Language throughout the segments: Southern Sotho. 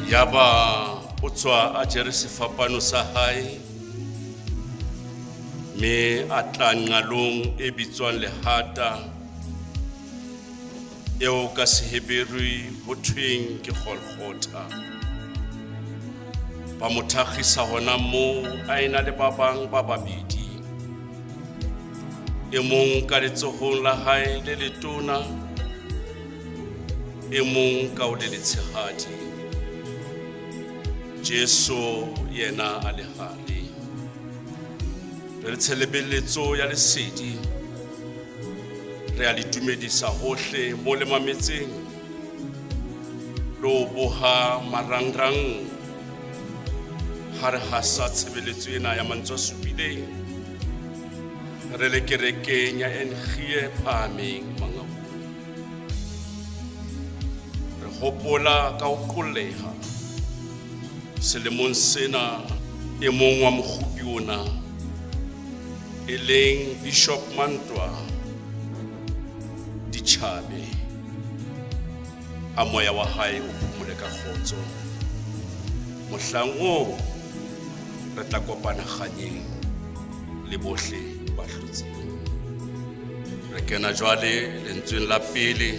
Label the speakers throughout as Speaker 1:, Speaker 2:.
Speaker 1: Yaba o tswa a jere sefapano sa hae mme a tla nqalong e bitswang Lehata eo ka Seheberu ho thweng ke Golgotha. Ba mo thakgisa hona moo a ena le ba bang ba babedi, e mong ka letsohong la hae le letona, e mong ka ho le letshehadi. Jesu yena a le hare. Re le tshebeletso ya lesedi, re a le dumedisa hohle mo le mametseng le ho boha marangrang ha re hasa tshebeletso ena ya mantswe a supileng re le kerekeng ya Engie Phahameng Mangaung. Re hopola ka ho qolleha selemong sena e mong wa mokgupi ona e leng Bishop Mantwa Dichabe, a moya wa hae o phomole ka kgotso. Mohlang oo re tla kopana kganyeng le bohle ba hlotseng. Re kena jwale lentsweng la pele.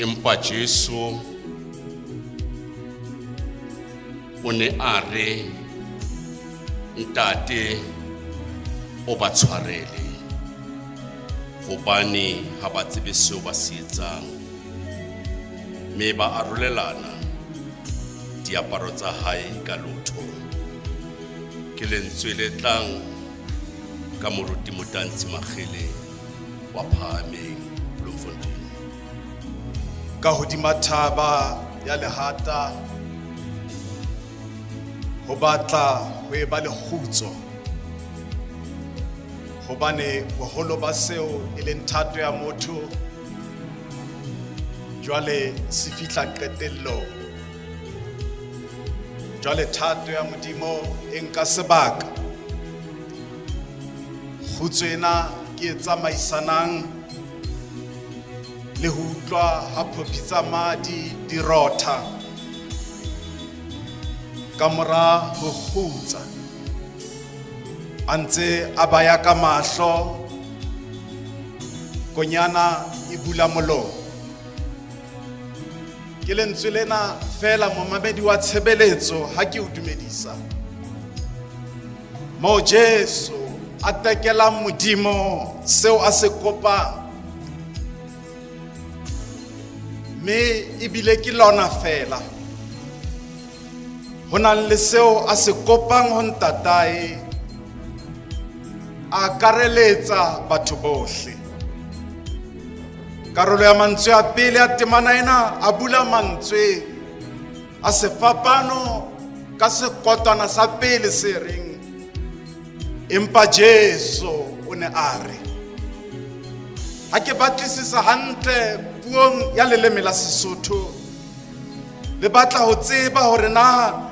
Speaker 1: Empa Jesu o ne a re, Ntate, o ba tshwarele, hobane ha ba tsebe seo ba se etsang. Mme ba arolelana diaparo tsa hae ka lotho. Ke lentswe le tlang ka moruti Motantsi Makgele wa Phahameng, Bloemfontein.
Speaker 2: Ka hodima thaba ya Lehata ho batla ho eba le kgutso, hobane boholo ba seo e leng thato ya motho jwale se fihla qetellong. Jwale thato ya Modimo e nka sebaka. Kgutso ena ke e tsamaisanang le ho utlwa ha phophi tsa madi di rotha ka mora ho kgutsa, a ntse a baya ka mahlo, konyana e bula molomo. Ke lentswe lena feela, momamedi wa tshebeletso, ha ke o dumedisa moo Jesu a tekelang Modimo seo a se kopang, mme ebile ke lona fela ho nang le seo a se kopang ho Ntatae, a akareletsa batho bohle. Karolo ya mantswe a pele a temana ena a bula mantswe a sefapano ka sekotwana sa pele se reng, empa Jesu o ne a re. Ha ke batlisisa hantle puong ya leleme la Sesotho, le batla ho tseba hore na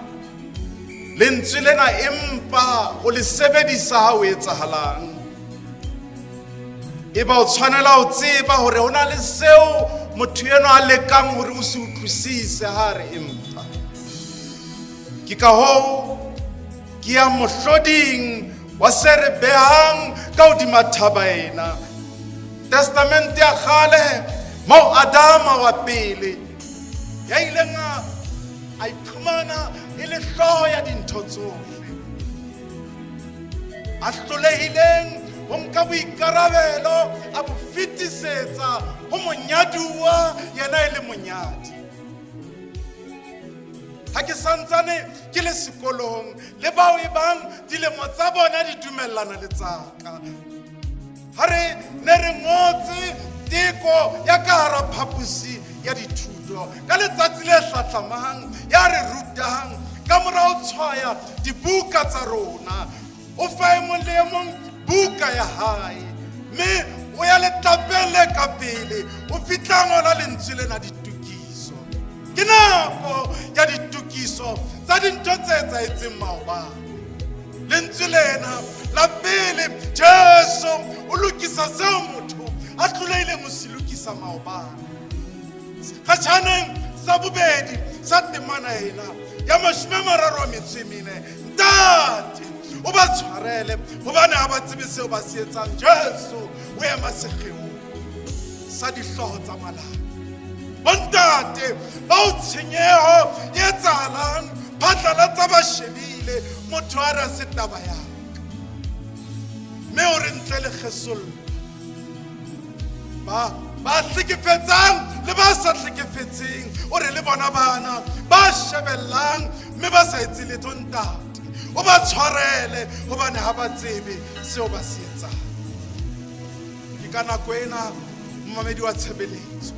Speaker 2: lentswe lena empa o le sebedisa ha o etsahalang. Eba o tshwanela ho tseba hore ho na le seo motho enwa a lekang hore o se utlwisise ha a re empa. Ke ka hoo ke ya mohloding wa se re behang ka hodima thaba ena. Testamente ya kgale moo Adama wa pele ya ileng a iphumana e le hlooho ya dintho tsohle, a hlolehileng ho nka boikarabelo a bo fetisetsa ho monyaduwa, yena e le monyadi. Ha ke santsane ke le sekolong le bao e bang dilemo tsa bona di dumellana le tsaka, ha re ne re ngotse teko ya ka hara phaposi ya dithuto ka letsatsi le hlahlamang, ya re rutang ka mora ho tshwaya dibuka tsa rona, o fa e mong le e mong buka ya hae, mme o ya letlapeng le ka pele, o fihla ngola lentswe lena, ditokiso. Ke nako ya ditokiso tsa dintho tse etsahetseng maobane. Lentswe lena la pele, Jesu o lokisa seo motho a hlolehileng ho se lokisa maobane. Sekgatjhaneng sa bobedi sa temana ena ya 34, Ntate, o ba tshwarele hobane ha ba tsebe seo ba se etsang. Jesu o ema sekgeong sa dihlooho tsa malapa. Bontate bao tshenyeho e etsahalang phatlalatsa ba shebile, motho a re a se taba ya ka, mme o re ntle le kgesollo ba ba hlekefetsang le ba sa hlekefetseng, o re le bona bana ba shebellang mme ba sa etse letho, Ntate, o ba tshwarele hobane ha ba tsebe seo ba se etsang. Ke ka nako ena momamedi wa tshebeletso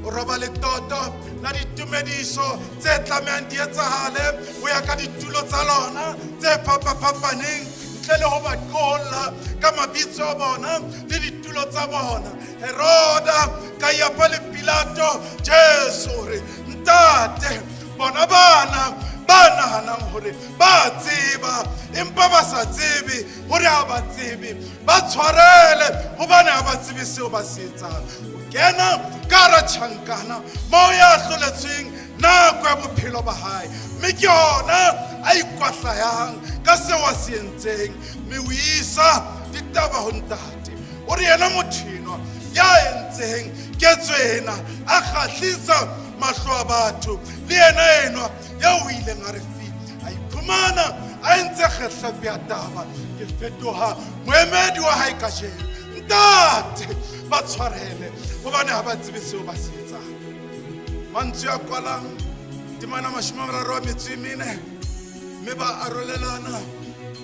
Speaker 2: o roba letoto la ditumediso tse tlamehang di etsahale ho ya ka ditulo tsa lona tse fapafapaneng, ntle le ho ba qolla ka mabitso a bona le ditulo tsa bona. Heroda, Kaiafa le Pilato, Jesu o re, Ntate, bona bana ba nahanang hore ba tseba empa ba sa tsebe hore ha ba tsebe, ba tshwarele hobane ha ba tsebe seo ba se etsang. O kena ka hara tjhankana moo ya hloletsweng nako ya bophelo ba hae, mme ke hona a ikwahlahang ka seo a se entseng, mme o isa ditaba ho Ntate. O re yena motho enwa ya entseng ketso ena a kgahlisa mahlo a batho, le yena enwa eo o ileng a re fi a iphumana a entse kgehlapi ya taba, ke fetoha moemedi wa hae kajeno. Ntate, ba tshwarele hobane ha ba tsebe seo ba se etsang. Mantswe a kwalang temana 34, mme ba arolelana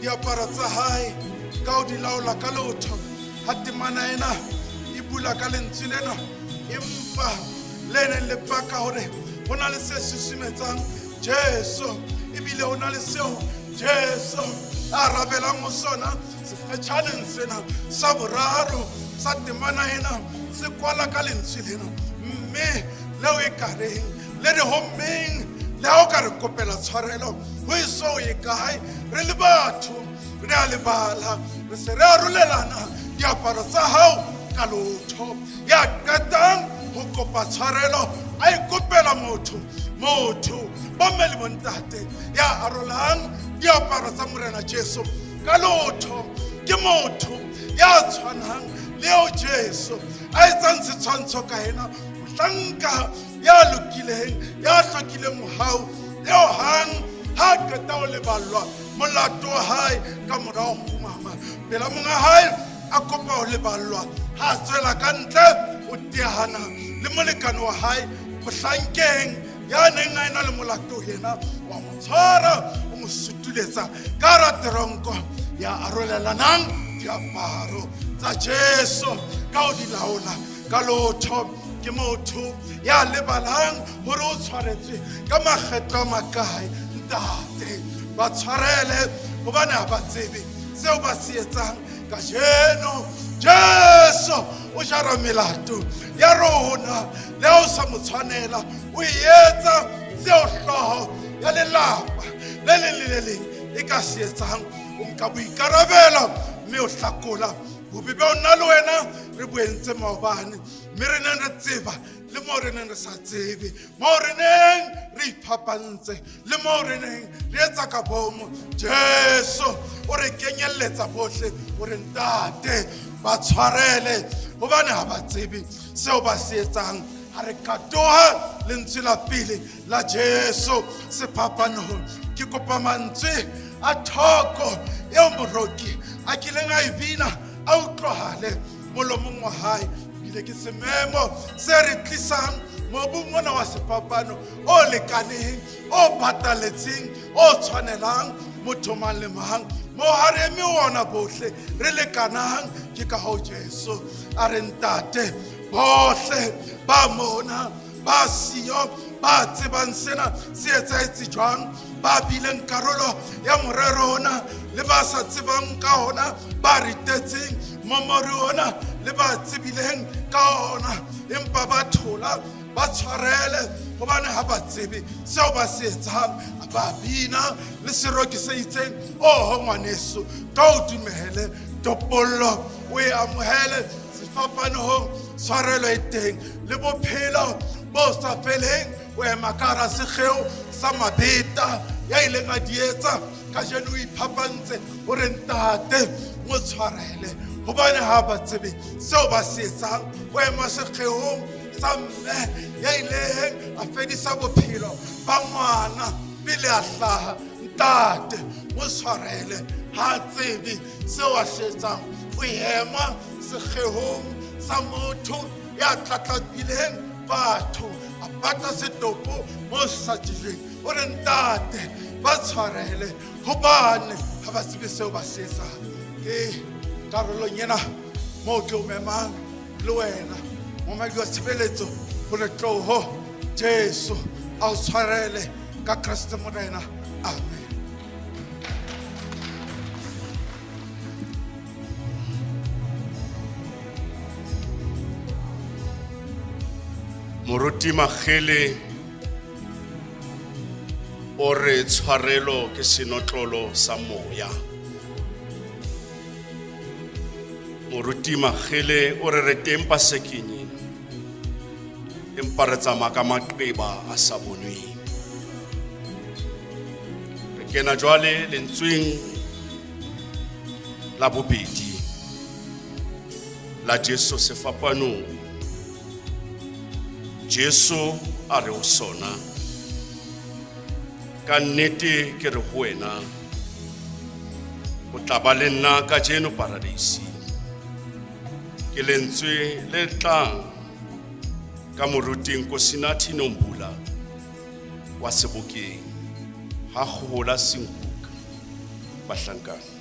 Speaker 2: diaparo tsa hae ka ho di laola ka lotho. Ha temana ena e bula ka lentswe lena, empa le neng le paka hore ho na le se susumetsang Jesu, ebile ho na le seo Jesu a arabelang ho sona. Sekgetjhaneng sena sa boraro sa temana ena se kwala ka lentswe lena, mme leo e ka reng le re hommeng, le ha o ka re kopela tshwarelo ho e so ye kae, re le batho re a lebala, re se re arolelana diaparo tsa hao ka lotho. Ya qetang ho kopa tshwarelo a ikopela motho, motho, bomme le bontate, ya arolang diaparo tsa Morena Jesu ka lotho ke motho ya tshwanang le eo Jesu a etsang setshwantsho ka ena, mohlanka ya lokileng, ya hlokileng mohau, eo hang ha qeta ho leballwa molato wa hae ka mora ho kgumama pela monga hae a kopa ho leballwa, ha a tswela ka ntle o teana le molekane wa hae mohlankeng ya neng a ena le molato, yena wa mo tshwara, o mo sutuletsa ka hara teronko. Ya arolelanang diaparo tsa Jesu ka ho di laola ka lotho ke motho ya lebalang hore o tshwaretswe ka makgetlo a makae. Ntate, ba tshwarele hobane ha ba tsebe seo ba se etsang. Kajeno Jesu o jara melato ya rona, le ha o sa mo tshwanela, o e etsa seo hlooho ya lelapa le leng le le leng e ka se etsang. O nka boikarabelo mme o hlakola bobe beo nna le wena re bo entse maobane, mme re neng re tseba le moo re neng re sa tsebe, moo re neng re iphapantse le moo re neng re etsa ka bomo. Jesu o re kenyelletsa bohle, o re, Ntate, ba tshwarele hobane ha ba tsebe seo ba se etsang. Ha re katoha lentswe la pele la Jesu sefapanong, ke kopa mantswe a thoko eo moroki a kileng a e bina a utlwahale molomong wa hae. Ebile ke sememo se re tlisang mobung ona wa sefapano o lekaneng, o bataletseng, o tshwanelang motho mang le mang, mo ha re eme ona bohle re lekanang. Ke ka hoo Jesu a re, Ntate, bohle ba mona, ba siyo, ba tsebang sena se etsahetse jwang, ba bileng karolo ya morero ona le ba sa tsebang ka ona, ba ritetseng momori ona le ba tsebileng ka ona empa ba thola, ba tshwarele hobane ha ba tsebe seo ba se etsang. Ba bina le seroki se itseng, oho ngwaneso, ka o dumele topollo, o e amohele. Sefapanong tshwarelo e teng le bophelo bo sa feleng. O ema ka hara sekgeo sa mabeta ya ileng a di etsa kajeno, o iphapantse o re ntate mo tshwarele hobane ha ba tsebe seo ba se etsang. O ema sekgeong sa mme ya ileng a fedisa bophelo ba ngwana pele a hlaha, ntate mo tshwarele ha tsebe seo a se etsang. O ema sekgeong sa motho ya tlatlapileng batho a pata setopo mo sa tsejweng, o re ntate ba tshwarele hobane ha ba tsebe seo ba se etsang. Ke karolong ena moo ke o memang le wena momadi wa tshebeletso hore tloho Jesu a o tshwarele ka Kreste Morena. Amen.
Speaker 1: Moruti Magele o re tshwarelo ke senotlolo sa moya. Moruti Magele o re re teng pasekeng ena, empa re tsamaya ka maqeba a sa bonweng. Re kena jwale lentsweng la bobedi la Jesu sefapanong. Jesu a re ho sona, ka nnete ke re ho wena, o tla ba le nna kajeno paradeising. Ke lentswe le tlang ka moruti Nkosinathi Nombula wa Sebokeng ha kgohola Senkuka bahlankana.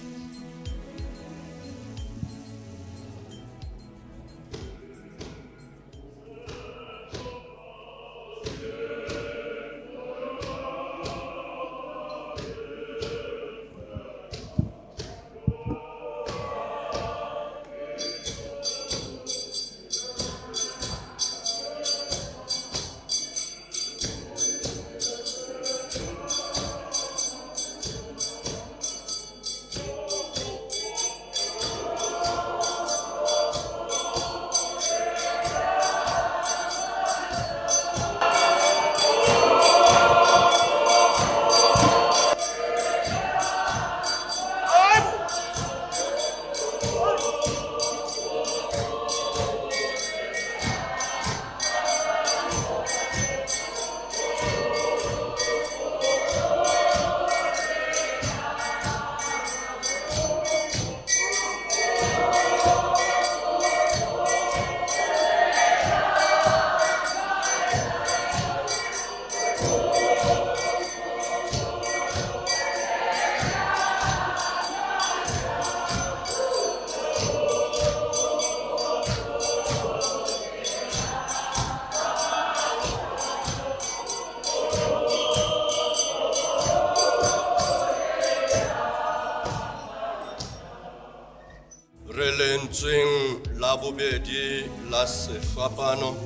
Speaker 3: Re lentsweng la bobedi la sefapano,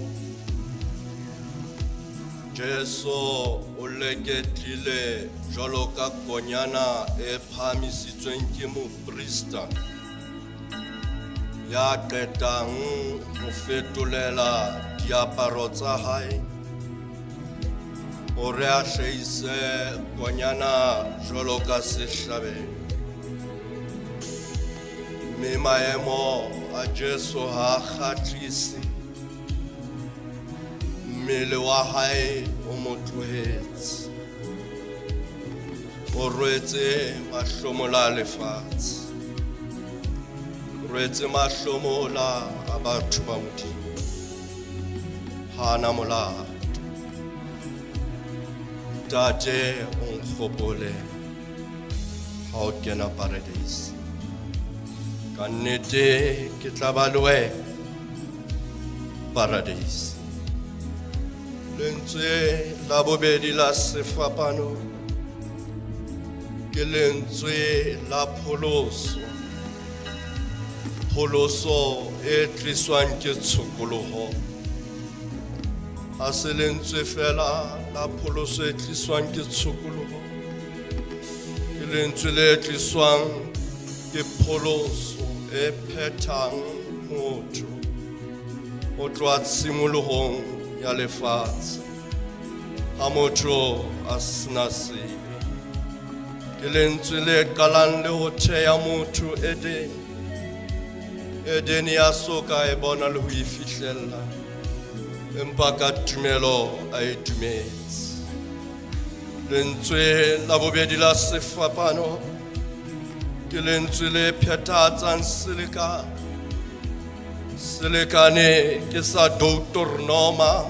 Speaker 3: Jesu o leketlile jwalo ka konyana e phahamisitsweng ke moprista ya qetang ho fetolela diaparo tsa hae hore a hlahise konyana jwalo ka sehlabelo. Mme maemo a Jesu ha a kgahlise, mmele wa hae o mo tlohetse, o rwetse mahlomola a lefatshe, o rwetse mahlomola a batho ba Modimo, ha ana molato. Ntate, o nkgopole ha o kena paradise. Ka nnete ke tla ba le wena paradise. Lentswe la bobedi la sefapano ke lentswe la pholoso. Pholoso e tliswang ke tshokoloho. Ha se lentswe fela la pholoso e tliswang ke tshokoloho, ke lentswe le tliswang ke pholoso e phethang motho. Ho tloha tshimolohong ya lefatshe ha motho a sena sebe. Ke lentswe le qalang le ho theha motho Edene. Edene ya soka e bona le ho e fihlella, empa ka tumelo a e dumetse. Lentswe la bobedi la sefapano ke lentswe le phethahatsang selekane. Selekane ke sa Deuteronoma,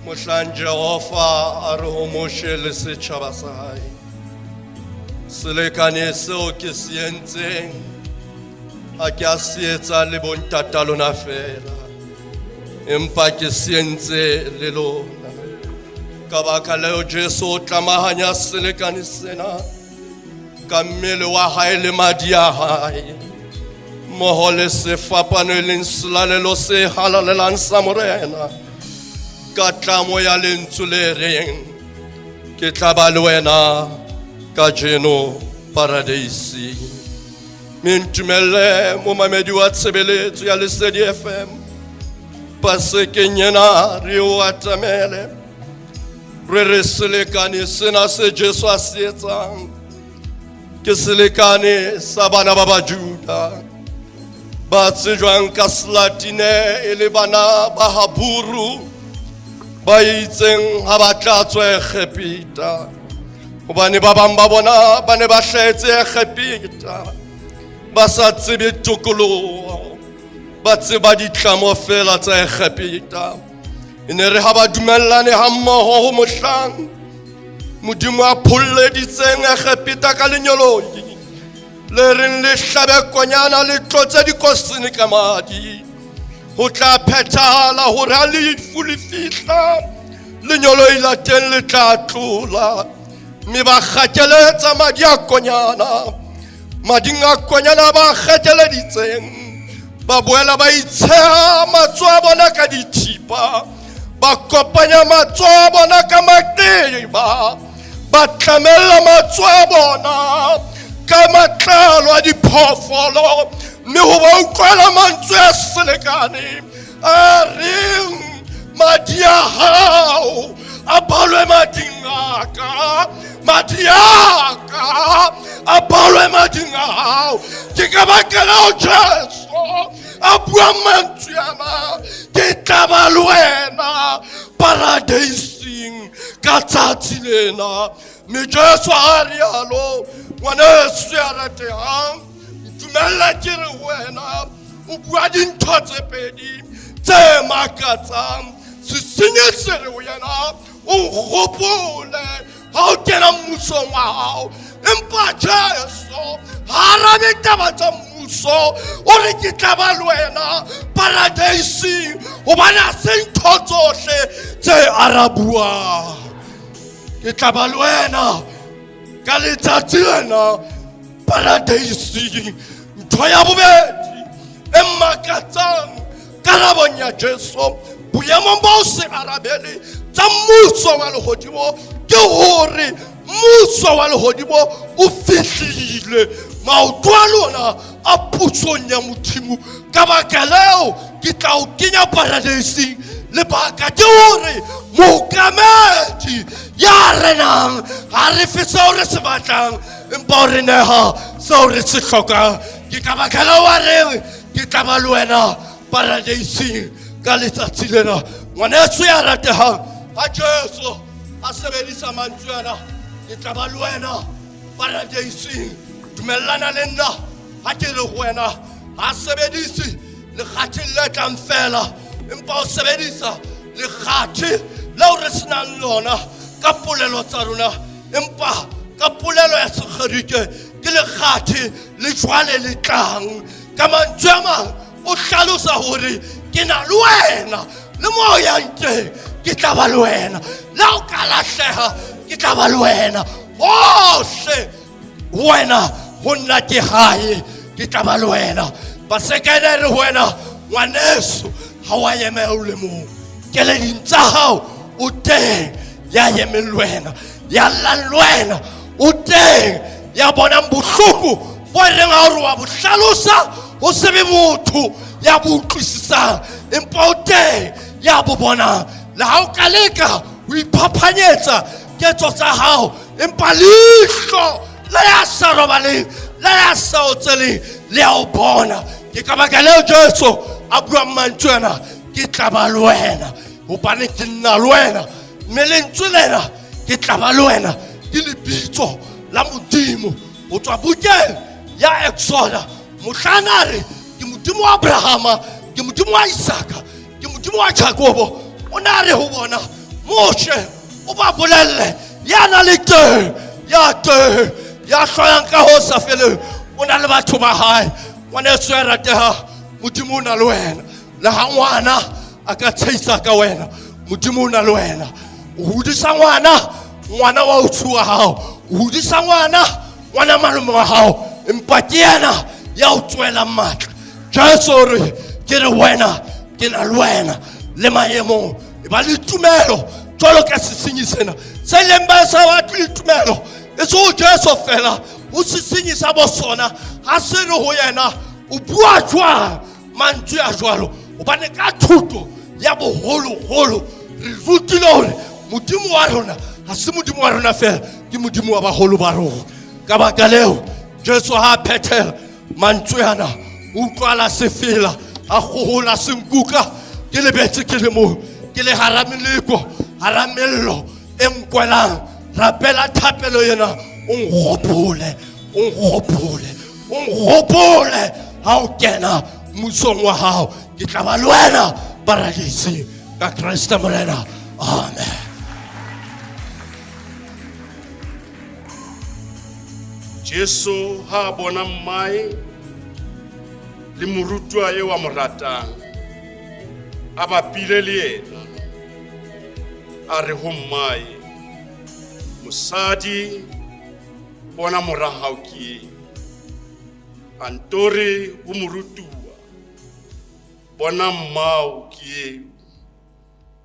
Speaker 3: mohlang Jehova a re ho Moshe le setjhaba sa hae, selekane seo ke se entseng ha ke a se etsa le bontata lona feela, empa ke se entse le lona. Ka baka leo Jesu o tlamahanya selekane sena ka mmele wa hae le madi a hae, mmoho le sefapano e leng selalelo se halalelang sa Morena, ka tlamo ya lentswe le reng, ke tla ba le wena kajeno paradeising. Mme ntumelle momamedi wa tshebeletso ya Lesedi FM, Pasekeng ena re o atamele, re re selekane sena se Jesu a se etsang ke selekane sa bana ba Bajuda ba tsejwang ka Selatine e le bana ba Haburu, ba itseng ha ba tla tswa Egepeta, hobane ba bang ba bona ba ne ba hlahetse Egepeta ba sa tsebe tokoloho, ba tseba ditlamo fela tsa Egepeta. E ne re ha ba dumellane ha mmoho ho mohlang Modimo a pholleditseng Egepeta ka lenyoloi le reng le hlabe konyana le tlotse dikosene ka madi, ho tla phethahala hore ha lefu le fihla lenyoloi la teng le tla tlola, mme ba kgakeletsa madi a konyana. Mading a konyana ba kgakeleditseng ba boela ba itsheha matsoho a bona ka dithipa, ba kopanya matsoho a bona ka maqeba, ba tlamella matsoho a bona ka matlalo a diphoofolo, mme ho ba utlwela mantswe a selekane a reng, madi a hao a balwe mading a ka, madi a ka a balwe mading a hao. Ke ka baka leo Jesu a buang mantswe ana, ke tla ba le wena paradeising ka tsatsi lena. Mme Jesu a rialo, ngwaneso ya ratehang, ntumella ke re ho wena, o bua dintho tse pedi tse makatsang. Sesenyi se re ho yena, o nkgopole ha o kena mmusong wa hao. Empa Jesu ha arabe taba tsa mmuso, o re ke tla ba le wena paradeising, hobane ha se ntho tsohle tse arabuang. Ke tla ba le wena ka letsatsi lena paradeising. Ntho ya bobedi e makatsang karabong ya Jesu boemong ba ho se arabele tsa mmuso wa lehodimo ke hore mmuso wa lehodimo o fihlile, maoto a lona a pusong ya Modimo. Ka baka leo ke tla o kenya paradeising. Lebaka ke hore mookamedi ya renang ha re fe seo re se batlang, empa o re neha seo re se hlokang. Ke ka baka leo a reng ke tla ba le wena paradeising ka letsatsi lena. Ngwaneso ya ratehang, ha Jesu a sebedisa mantswe ana, ke tla ba le wena paradeising, dumellana le nna ha ke re ho wena, ha sebedise lekgatheng le tlang fela, empa o sebedisa lekgathe leo re senang lona ka polelo tsa rona, empa ka polelo ya Segerike ke lekgathe le jwale le tlang. Ka mantswe a mang o hlalosa hore ke na le wena, le mo o yang teng ke tla ba le wena, le ha o ka lahleha ke tla ba le wena, hohle wena ho nna ke hae, ke tla ba le wena. Paseka ena e re ho wena, ngwaneso, ha wa emela o le mong, keleding tsa hao o teng ya emeng le wena, ya llang le wena o teng, ya bonang bohloko bo e reng ha o re wa bo hlalosa ho se be motho ya bo utlwisisang. Empa o teng ya bo bonang. Le ha o ka leka ho iphaphanyetsa ketso tsa hao, empa leihlo le ya sa robaleng, le ya sa otseleng, le ya o bona. Ke ka baka leo Jesu a buang mantswe ana, ke tla ba le wena, hobane ke nna le wena. Mme lentswe lena, ke tla ba le wena, ke lebitso la Modimo ho tswa bukeng ya Exoda. Mohlang a re, ke Modimo wa Abrahama, ke Modimo wa Isaka, ke Modimo wa Jakobo, o ne a re ho bona, Moshe, o ba bolelle, ya na le teng, ya teng, ya hloyang ka ho sa feleng, o na le batho ba hae. Ngwaneso ya rateha, Modimo o na le wena. Le ha ngwana a ka tshehisa ka wena, Modimo o na le wena. O hodisa ngwana, ngwana wa ausi wa hao, o hodisa ngwana, ngwana malome wa hao, empa ke yena ya o tswelang matla. Jesu o re, ke re wena, ke na le wena le maemong. E ba le tumelo jwalo ka sesenyi sena se leng ba sa batle le tumelo, e se ho Jesu fela, ho sesenyi sa bo sona. Ha se re ho yena, o bua jwang mantswe a jwalo? Hobane ka thuto ya boholoholo re rutile hore Modimo wa rona ha se Modimo wa rona fela, ke Modimo wa baholo ba rona. Ka baka leo Jesu ha a phethela mantswe ana, utlwala sefela, a kgohola senkuka, ke lebetse ke le moo, ke le hara meleko, hara mello e nkwelang. Rapela thapelo ena, o nkgopole, o nkgopole, o nkgopole ha o kena mmusong wa hao. Ke tla ba le wena paradising ka Kreste Morena. Amen.
Speaker 1: Jesu ha a bona mmae le morutuwa eo a mo ratang a bapile le yena, a re ho mmae, mosadi, bona mora hao ke eo. A nto re ho morutuwa, bona mmao ke eo.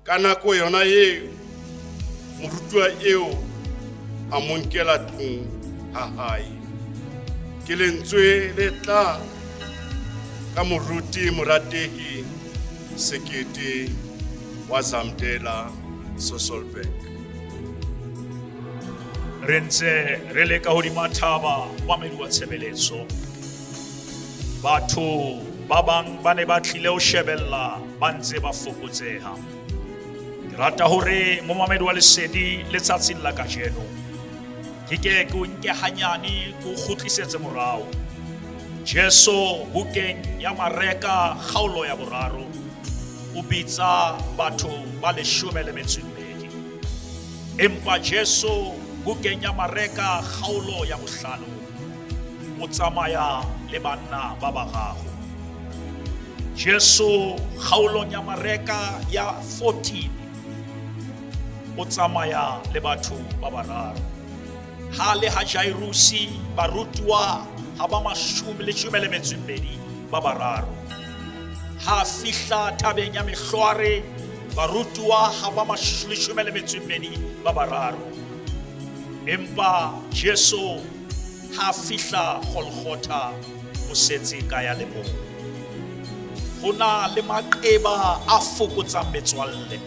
Speaker 1: Ka nako yona eo, morutuwa eo a mo nkela tlung ha hae. Ke lentswe le tla ka moruti Moratehi Sekete wa Zamdela Sasolburg.
Speaker 4: Re ntse re le ka hodima thaba mamedi wa tshebeletso. Batho ba bang ba ne ba tlile ho shebella ba ntse ba fokotseha. Ke rata hore momamedi wa lesedi letsatsing la kajeno ke ke ke o nke hanyane ke o kgutlisetse morao. Jesu bukeng ya Mareka kgaolo ya boraro o bitsa batho ba leshome le metso e mmedi. Empa Jesu bukeng ya Mareka kgaolo ya bohlano o tsamaya le banna ba bararo. Jesu kgaolong ya Mareka ya 14 o tsamaya le batho ba bararo. Ha le ha Jairusi barutuwa ha ba mashome leshome le metso e mmedi ba bararo. Ha fihla thabeng ya Mehlware barutuwa ha ba leshome le metso e mmedi ba bararo. Empa Jesu ha fihla Golgotha o setse ka ya le mong. Ho na le maqeba a fokotsang metswalle.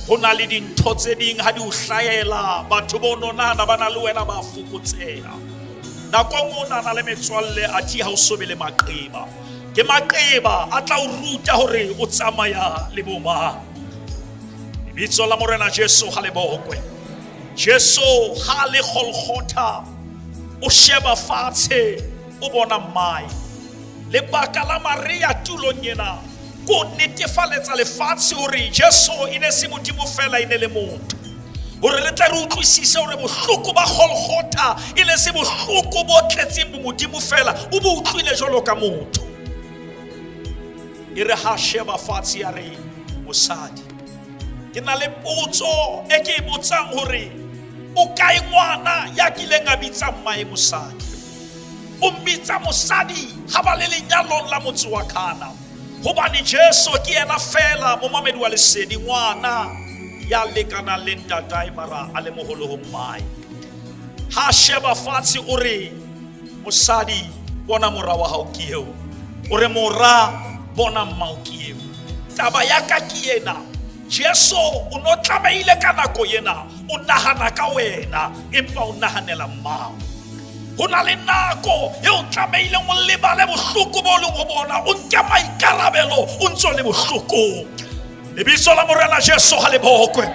Speaker 4: Ho na le dintho tse ding ha di o hlahela, batho bo no nahana ba na le wena ba fokotseha. Nako e nngwe o nahana le metswalle, athe ha o so be le maqeba. Ke maqeba a tla o ruta hore o tsamaya le bo mang. Lebitso la Morena Jesu ha le bokwe. Jesu ha le Golgotha o sheba fatshe o bona mmae. Lebaka la Maria tulong ena ko netefaletsa lefatshe hore Jesu e ne se Modimo fela, e ne le motho. Hore re tle re utlwisise hore bohloko ba Golgotha e ne se bohloko bo tletseng bomodimo fela, o bo utlwile jwalo ka motho. E re ha sheba fatshe ya re, mosadi, ke na le potso e ke e botsang hore o kae ngwana ya kileng a bitsa mmae mosadi? O mmitsa mosadi ha ba le lenyalong la motse wa Kana. Hobane Jesu ke yena fela momamedi wa lesedi, ngwana ya lekanang le ntatae mara a le moholo ho mmae. Ha sheba fatshe o re, mosadi, bona mora wa hao ke eo. O re, mora, bona mmao ke eo. Taba ya ka ke ena, Jesu o no tlamehile ka nako ena o nahana ka wena, empa o nahanela mmao. Ho na le nako e o tlamehileng o lebale bohloko bo leng ho bona, o nke maikarabelo o ntso le bohlokong. Lebitso la Morena Jesu ha le bokwe.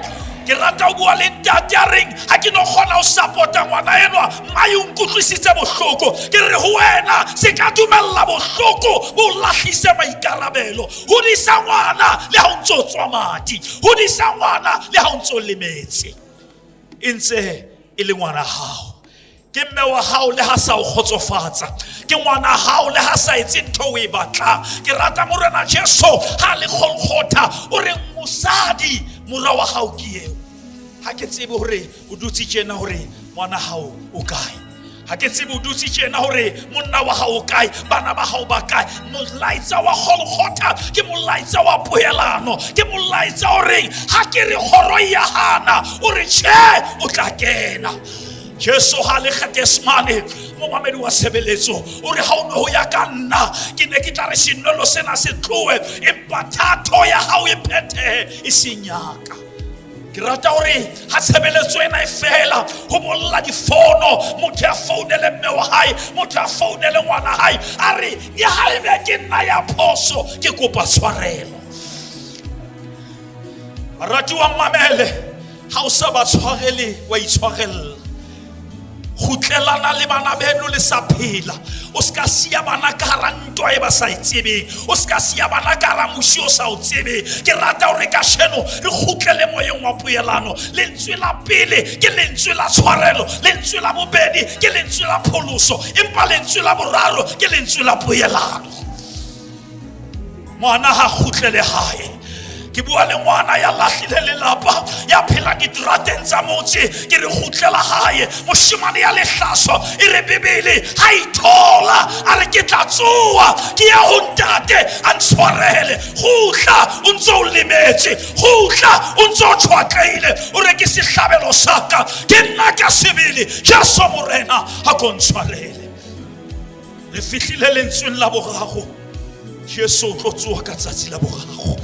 Speaker 4: Ke rata ho bua le ntate a reng ha ke no kgona ho support-a ngwana enwa, mmae o nkutlwisitse bohloko. Ke re ho wena, se ka dumella bohloko bo lahlise maikarabelo. Hodisa ngwana le ha o ntso tswa madi, hodisa ngwana le ha o ntso lemetse, e ntse e le ngwana hao. Ke mme wa hao le ha sa o kgotsofatsa, ke ngwana hao le ha sa etse ntho o e batlang. Ke rata Morena Jesu ha le Golgotha o re, mosadi, mora wa hao ke eo. Ha ke tsebe hore o dutse tjena hore ngwana hao o kae, ha ke tsebe o dutse tjena hore monna wa hao o kae, bana ba hao ba kae. Molaetsa wa Golgotha ke molaetsa wa poelano, ke molaetsa o reng ha ke re kgoro ya hana, o re tjhe, o tla kena. Jesu ha le Getsemane, momamedi wa tshebeletso, o re ha o ne ho ya ka nna, ke ne ke tla re senwelo sena se tlohe, empa thato ya hao e phethehe, e seng ya ka. Ke rata hore ha tshebeletso ena e fela, ho bolla difono, motho ya founele mme wa hae, motho ya founele ngwana hae, a re ya haebe ke nna ya phoso, ke kopa tshwarelo. Baratuwa mamele, ha o sa ba tshwarele, wa itshwarella. Kgutlelana le bana beno le sa phela. O ska siya bana ka hara ntwa e ba sa e tsebeng, o ska siya bana ka hara mosi o sa o tsebeng. Ke rata hore kasheno re kgutlele moyeng wa poelano. Lentswe la pele ke lentswe la tshwarelo, lentswe la bobedi ke lentswe la pholoso, empa lentswe la boraro ke lentswe la poelano. Ngwana ha kgutlele hae. Ke bua le ngwana ya lahlile lelapa, ya phelang diterateng tsa motse, ke re kgutlela hae. Moshemane ya lehlaso, e re Bibele ha ithola, a re ke tla tsoa, ke ya ho ntate a ntshwarele. Kgutla o ntso o lemetse, kgutla o ntso o tshwatlehile, o re ke sehlabelo sa ka, ke nna ka sebele, Jesu Morena ha ko ntshwarele. Re fihlile lentsweng la boraro. Jesu o tlo tsoha ka tsatsi la boraro,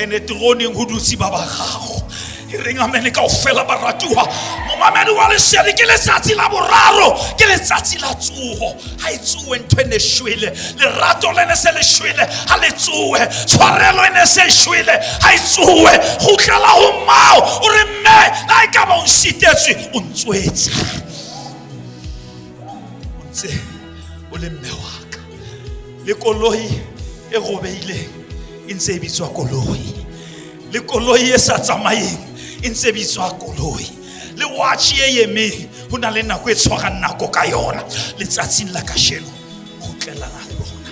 Speaker 4: ene teroneng ho dutse ba bararo. E reng amene kaofela baratuwa. Momamedi wa lesedi, ke letsatsi la boraro, ke letsatsi la tsoho. Ha e tsohe ntho e ne shwele, lerato le ne se le shwele, ha le tsohe. Tshwarelo e ne se shwele, ha e tsohe. Kgutlela ho mmao, o re mme, le ha e ka ba o nsitetswe, o ntswetse. O ntse o le mme wa ka. Le koloi e robehileng e ntse e bitswa koloi, le koloi e sa tsamayeng e ntse e bitswa koloi, le watch e emeng ho na le nako e tshwarang nako ka yona. Letsatsing la kasheno kgutlelana le bona,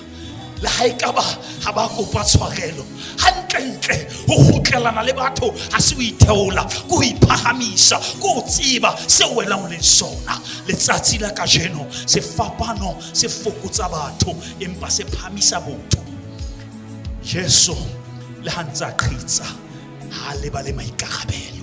Speaker 4: le ha ekaba ha ba kopa tshwarelo. Hantlentle ho kgutlelana le batho ha se ho itheola, ke ho iphahamisa, ke ho tseba seo wena o leng sona. Letsatsi la kajeno sefapano se fokotsa batho, empa se phahamisa botho. Jesu le ha ntse a qhitsa, ha a lebale maikarabelo.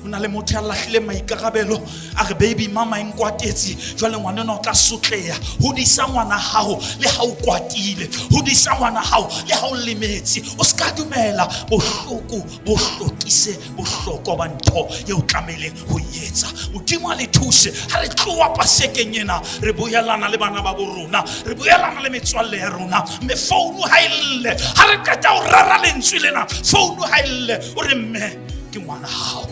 Speaker 4: Ho na le motho ya lahlileng maikarabelo, a re baby mama e nkwatetse, jwale ngwana enwa o tla sotleha. Hodisa ngwana hao le ha o kwatile, hodisa ngwana hao le ha o lemetse. O ska dumela bohloko bo hlokise bohlokwa ba ntho eo o tlamehileng ho e etsa. Modimo a le thuse ha re tloha pasekeng ena, re boelana le bana ba bo rona, re boelana le metswalle ya rona. Mme founu ha e lle ha re qeta ho rera lentswe lena, founu ha e lle, o re mme ke ngwana hao,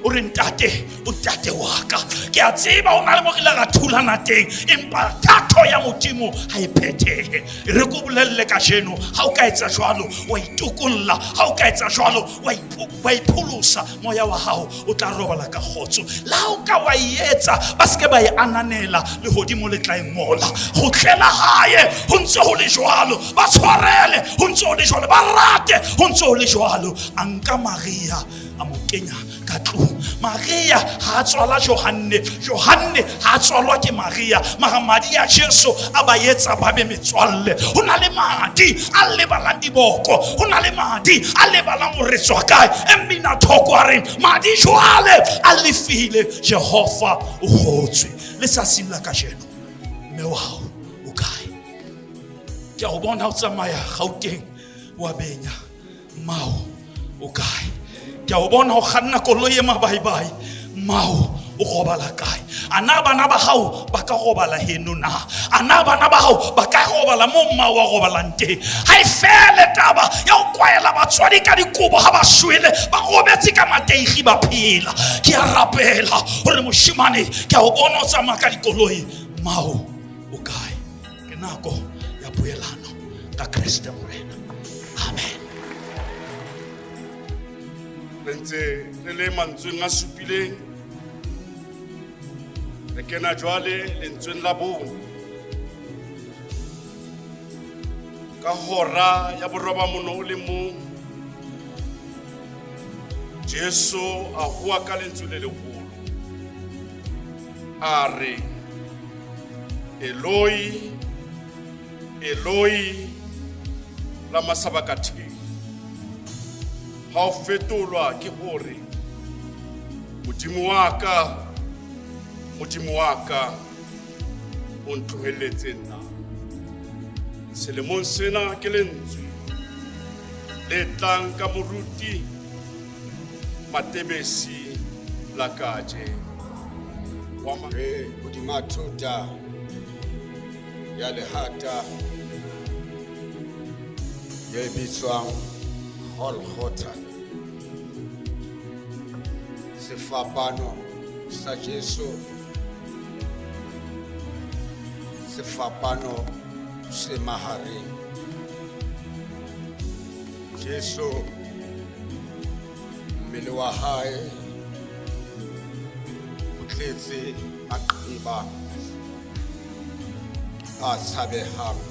Speaker 4: o re ntate o ntate wa ka. Ke a tseba o na le mo re ile ra thulana teng, empa thato ya Modimo ha e phethehe. Re ko bolelle kajeno, ha o ka etsa jwalo wa itokolla, ha o ka etsa jwalo wa ipholosa, moya wa hao o tla robala ka kgotso. Le ha o ka wa e etsa, ba se ke ba e ananela, lehodimo le tla e ngola. Kgutlela hae ho ntse ho le jwalo, ba tshwarele ho ntse ho le jwalo, ba rate ho ntse ho le jwalo. A nka Maria a mo kenya ka tlung. Maria ha a tswala Johanne, Johanne ha a tswalwa ke Maria, mara madi a Jesu a ba etsa ba be metswalle. Ho na le madi a lebalang diboko, ho na le madi a lebalang hore tswa kae. E mmina thoko a reng madi jwale a lefile, Jehova o kgotswe. Letsatsing la kajeno mme wa hao o kae? Ke a o bona o tsamaya Gauteng wa benya. Mmao o kae? Ke a o bona o kganna koloi e mabaibai. Mmao o robala kae? A na bana ba gago ba ka robala heno na? A na bana ba gago ba ka robala mo mmao a robalang teng? Ha e fele taba ya go kwaela batswadi ka dikobo ga ba shwele, ba robetse ka mateigi ba phela. Ke a rapela gore moshimane, ke a o bona o tsamaya ka dikoloi. Mmao o kae? Ke nako ya poelano ka Kreste Morena. Amen.
Speaker 1: Re ntse re le mantsweng a supileng, re kena jwale lentsweng la bone. Ka hora ya boroba mono o le mong, Jesu a howa ka lentswe le leholo, a re, Eloi, Eloi, lama sabakatheni. Ha o fetolwa ke hore, Modimo wa ka, Modimo wa ka, o ntlohelletse nna. Selemong sena ke lentswe le tlang ka moruti Matebesi Lakaje wa
Speaker 5: Re hodima thota ya lehata ye bitswang Golgotha. Sefapano sa Jesu, sefapano se mahareng. Jesu mmele wa hae o tletse maqeba a tshabehang.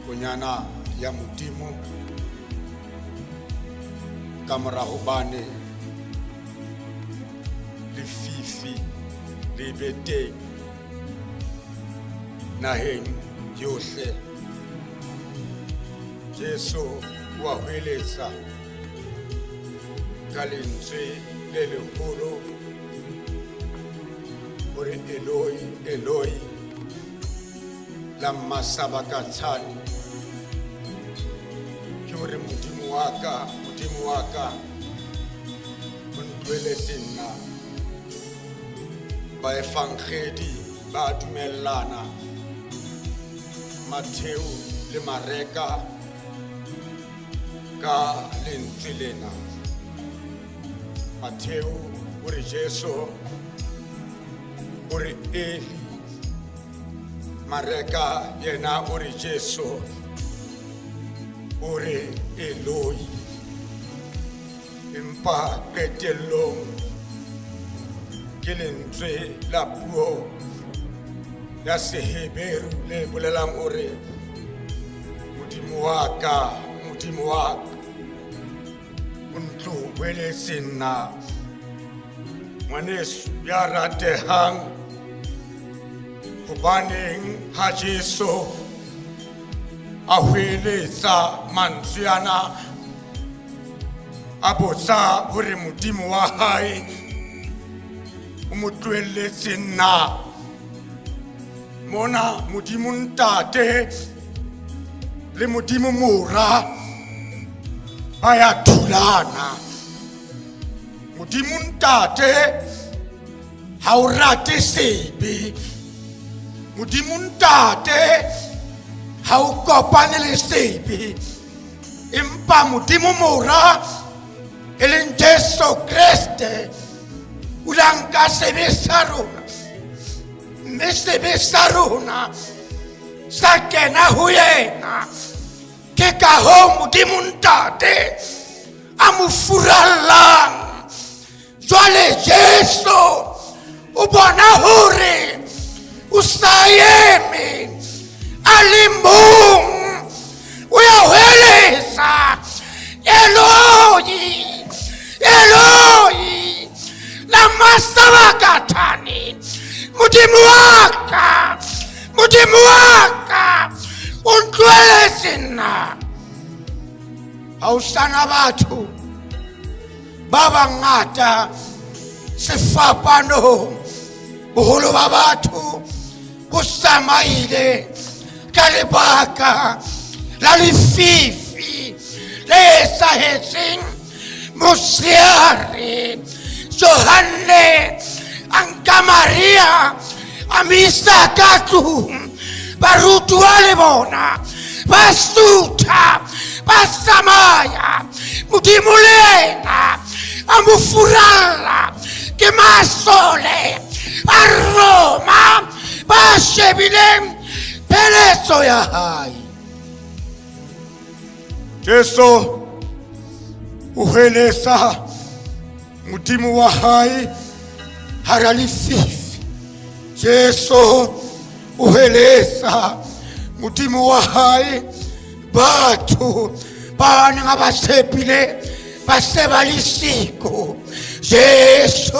Speaker 5: Konyana ya Modimo ka mora hobane lefifi le be teng naheng yohle. Jesu wa hweletsa ka lentswe le leholo hore Eloi, Eloi, lama sabakathani. Ke hore Modimo wa ka, Modimo wa ka, o ntlohelletse nna. Baefangedi ba dumellana, Mattheu le Mareka, ka lentswe lena. Mattheu o re Jesu o re Eli, Mareka yena o re Jesu o re Eloi. Empa qetellong ke lentswe la puo ya Seheberu le bolelang hore Modimo wa ka, Modimo wa ka, o ntlohelletse nna. Ngwaneso ya ratehang, hobaneng ha Jesu a hweletsa mantswe ana, a botsa hore Modimo wa hae o mo tlohelletse nna? Mona Modimo Ntate le Modimo Mora ba ya thulana. Modimo Ntate ha o rate sebe, Modimo Ntate ha o kopane le sebe, empa Modimo Mora e leng Jesu Kreste o la nka sebe sa rona, mme sebe sa rona sa kena ho yena. Ke ka hoo Modimo Ntate a mo furallang. Jwale Jesu o bona hore o sa eme a le mong, o ya hweletsa, Eloi, Eloi, lama sabakathani. Modimo wa ka, Modimo wa ka, o ntlohelletse nna. Ha o sana batho ba bangata sefapanong, boholo ba batho bo tsamaile ka lebaka la lefifi le etsahetseng motshehare Johanne a nka Maria a mo isa ka tlung barutuwa le bona ba sutha ba tsamaya modimo le yena a mo furalla ke masole a Roma ba shebileng pheletso ya hae
Speaker 2: Jesu o hweletsa Modimo wa hae
Speaker 5: hara lefifi Jesu o hweletsa Modimo wa hae batho ba neng a ba tshepile ba se ba le siko Jesu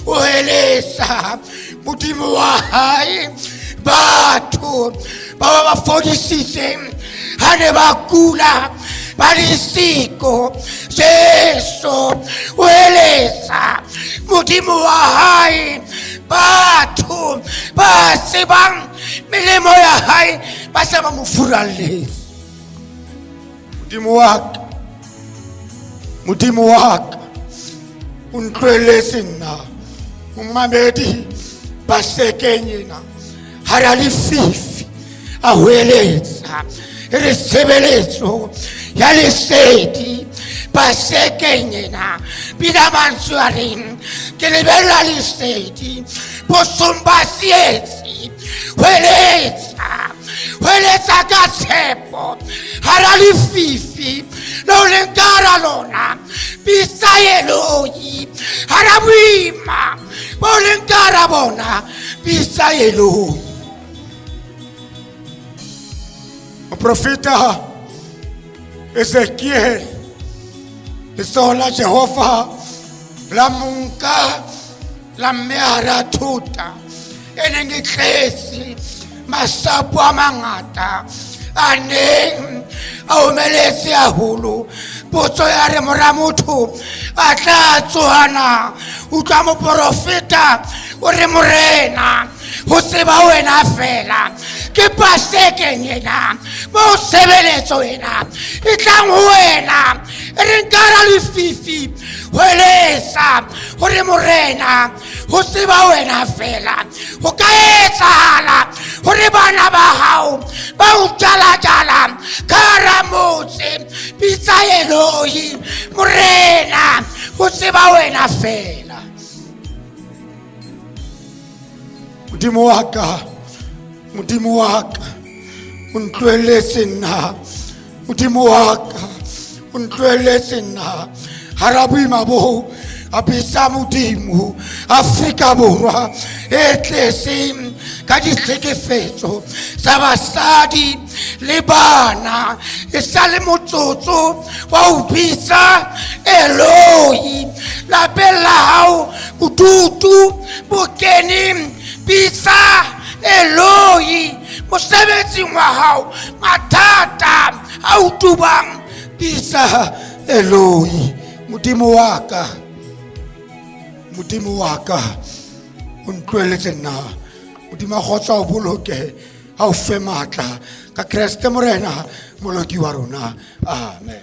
Speaker 5: o hweletsa Modimo wa hae batho ba ba ba fodisitseng ha ne ba kula ba le siko Jesu o eletsa Modimo wa hae batho ba tsebang melemo ya hae ba se ba mo furalletse
Speaker 2: Modimo wa ka Modimo wa ka o ntlohelletse nna momamedi ba sekeng ena
Speaker 5: hara lefifi a hweletsa e re tshebeletso ya lesedi basekeng ena bina mantswe a reng ke lebella lesedi bosong ba tsietsi hweletsa hweletsa ka tshepo hara lefifi leo leng ka hara lona bitsa eloi hara boima bo leng ka hara bona bitsa eloi
Speaker 2: Moprofeta Ezekiel
Speaker 5: letsoho la Jehova la monka la mme hara thota e neng e tletse masapo a mangata a neng a omeletse haholo potso ya re mora motho a tla tsohana utlwa moporofeta o re morena ho tseba wena fela ke pasekeng ena mo tshebeletso ena e tlang ho wena e re nkara lefifi hweletsa gore morena ho tseba wena fela ho ka etsahala gore bana ba gago ba o jalajala ka hara motse bitsa eloi morena ho tseba wena fela
Speaker 2: Modimo wa ka Modimo wa ka o ntlohelletse nna Modimo wa ka o ntlohelletse nna hara boima bo a bitsa Modimo Afrika Borwa e tletseng ka ditlhekefetso tsa basadi le bana e sa le motsotso wa ho bitsa Eloi lapeng la hao bodutu bo kene bitsa Eloi mosebetsing wa hao mathata a o tubang bitsa
Speaker 5: Eloi Modimo wa ka Modimo wa ka o ntlohelletse nna Modimo a kgotsa o boloke a o fe matla ka Kreste Morena moloki wa rona amen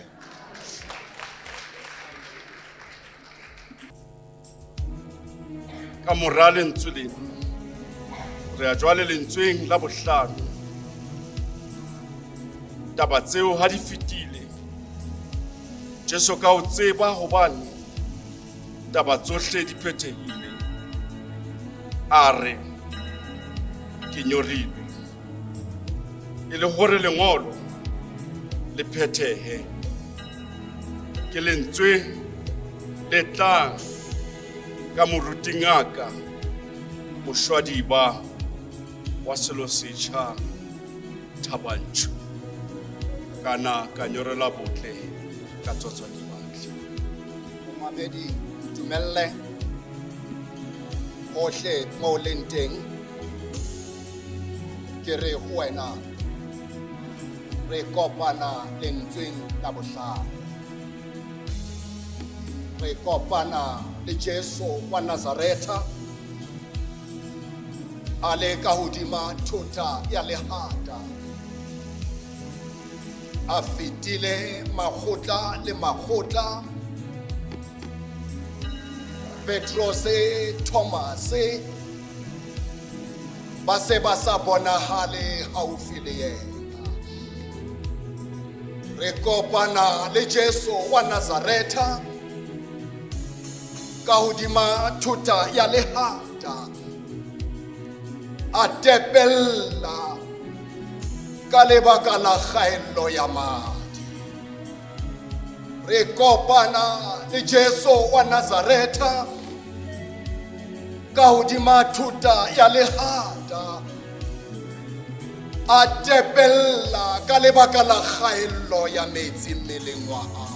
Speaker 1: Ka mora lentswe lena re ya jwale lentsweng la bohlano taba tseo ha di fetile Jesu ka o tseba hobane taba tsohle di phethehile a re ke nyorilwe e le hore lengolo le phethehe ke lentswe le tlang ka moruti ngaka moshwadiba wa selo setšha thabantsho kana ka nyorela botle ka tsotswa ke batle
Speaker 5: Momamedi ntumelle hohle mo o leng teng ke re ho wena re kopana lentsweng la bohlano re kopana le Jesu wa Nazaretha a le ka hodima thota ya lehata.
Speaker 6: A fetile makgotla le makgotla. Petrose, Thomase ba se ba sa bonahale haufi le yena. Re kopana le Jesu wa Nazaretha ka hodima thota ya lehata, a tepella ka lebaka la kgaello ya madi. Re kopana le Jesu wa Nazaretha ka hodima thota ya lehata, a tepella ka lebaka la kgaello ya metsi mmeleng wa hae.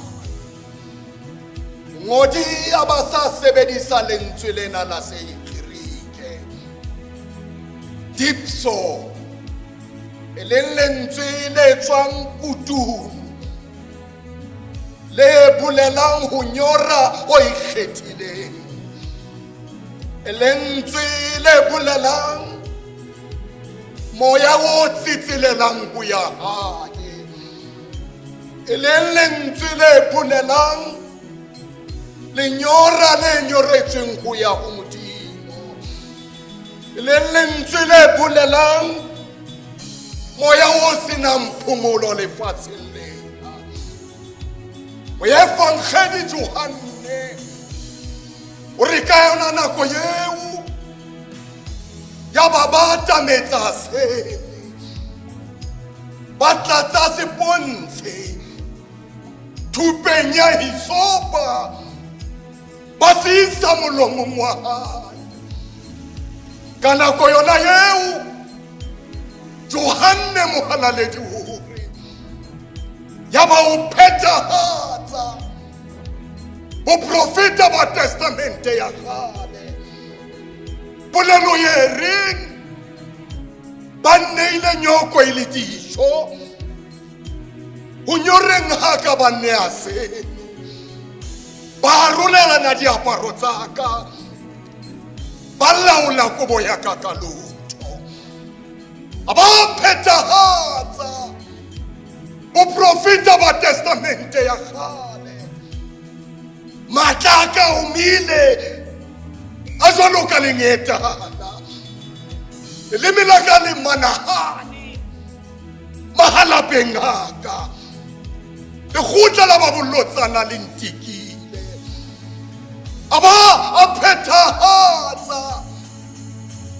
Speaker 6: Ngodi a ba sa sebedisa lentswe lena la Segerike dipso, e leng lentswe le tswang kutung le bolelang ho nyora ho ikgethileng, e lentswe le bolelang moya o tsitselelang ho ya hae, e leng lentswe le bolelang lenyora le nyoretsweng ho ya ho Modimo, e leng lentswe le bolelang moya o senang phomolo lefatsheng lena. Moefangedi Johanne o re ka yona nako eo ya ba ba atametsa sele, ba tlatsa sepontshe thupeng ya hisopa, ba se isa molomong wa hae. Ka nako yona eo Johanne mohalaledi hore ya ba o phethahatsa boprofeta ba testamente ya kgale, polelo ye reng ba nneile nyoko e le dijo, ho nyoreng ha ka ba nnea seno, ba arolelana diaparo tsa ka, ba laola kobo ya ka ka lotho. A ba phethahatsa boprofeta ba testamente ya kgale. Matla a ka omile a jwalo ka lengetana, leleme la ka le manahane mahalapeng a ka, lekgotla la ba bolotsana le ntikile. A ba a phethahatsa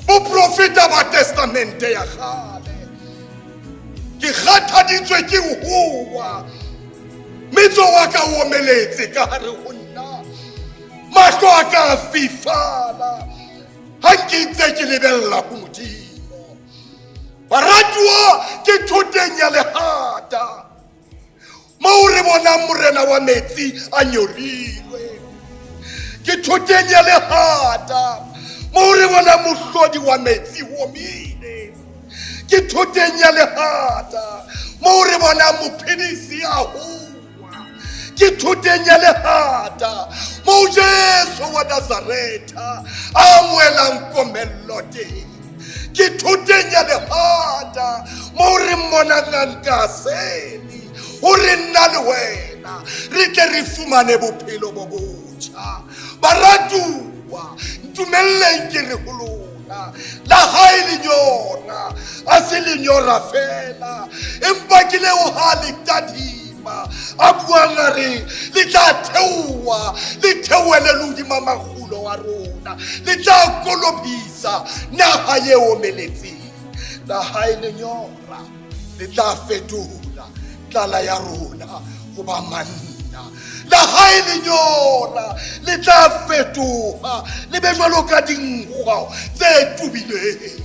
Speaker 6: boprofeta ba testamente ya kgale. Ke kgathaditswe ke howa, metso wa ka o omeletse ka hare ho nna, mahlo a ka a fifala ha nke ntse ke lebella ho Modimo. Baratuwa, ke thoteng ya lehata moo re bonang morena wa metsi a nyorilwe. Ke thoteng ya lehata moo re bonang mohlodi wa metsi omile. Ke thoteng ya lehata moo re bonang mophedisi a howa. Ke thoteng ya lehata moo Jesu wa Nazaretha a amohelang komello teng. Ke thoteng ya lehata moo re mmonang a nka sele hore nna le wena re tle re fumane bophelo bo botjha. Baratuwa, ntumelleng ke re ho lona, la hae lenyora a se lenyora fela, empa ke leo ha le tadima a buang a re le tla theoha, le theohele le hodima makgulo a rona, le tla kolobisa naha e omeletseng. La hae lenyora le tla fetola tlala ya rona ho ba manna. La hae lenyora le tla fetoha le be jwalo ka dinkgwa tse tubileng.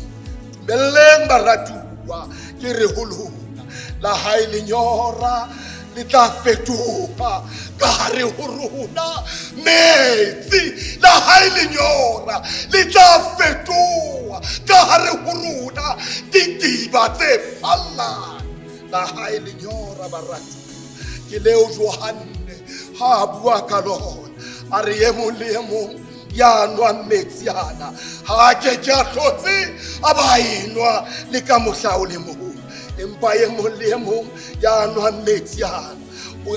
Speaker 6: Dumelleng baratuwa ke re ho lona, la hae lenyora le tla fetoha ka hare ho rona metsi. La hae lenyora le tla fetoha ka hare ho rona didiba tse phallang. La hae lenyora baratuwa ke leo Johanne ha a bua ka lona, a re e mong le e mong ya nwang metsi ana ha a ke ke a hlotse a ba enwa le ka mohla o le mong. Empa e mong le e mong ya nwang metsi ana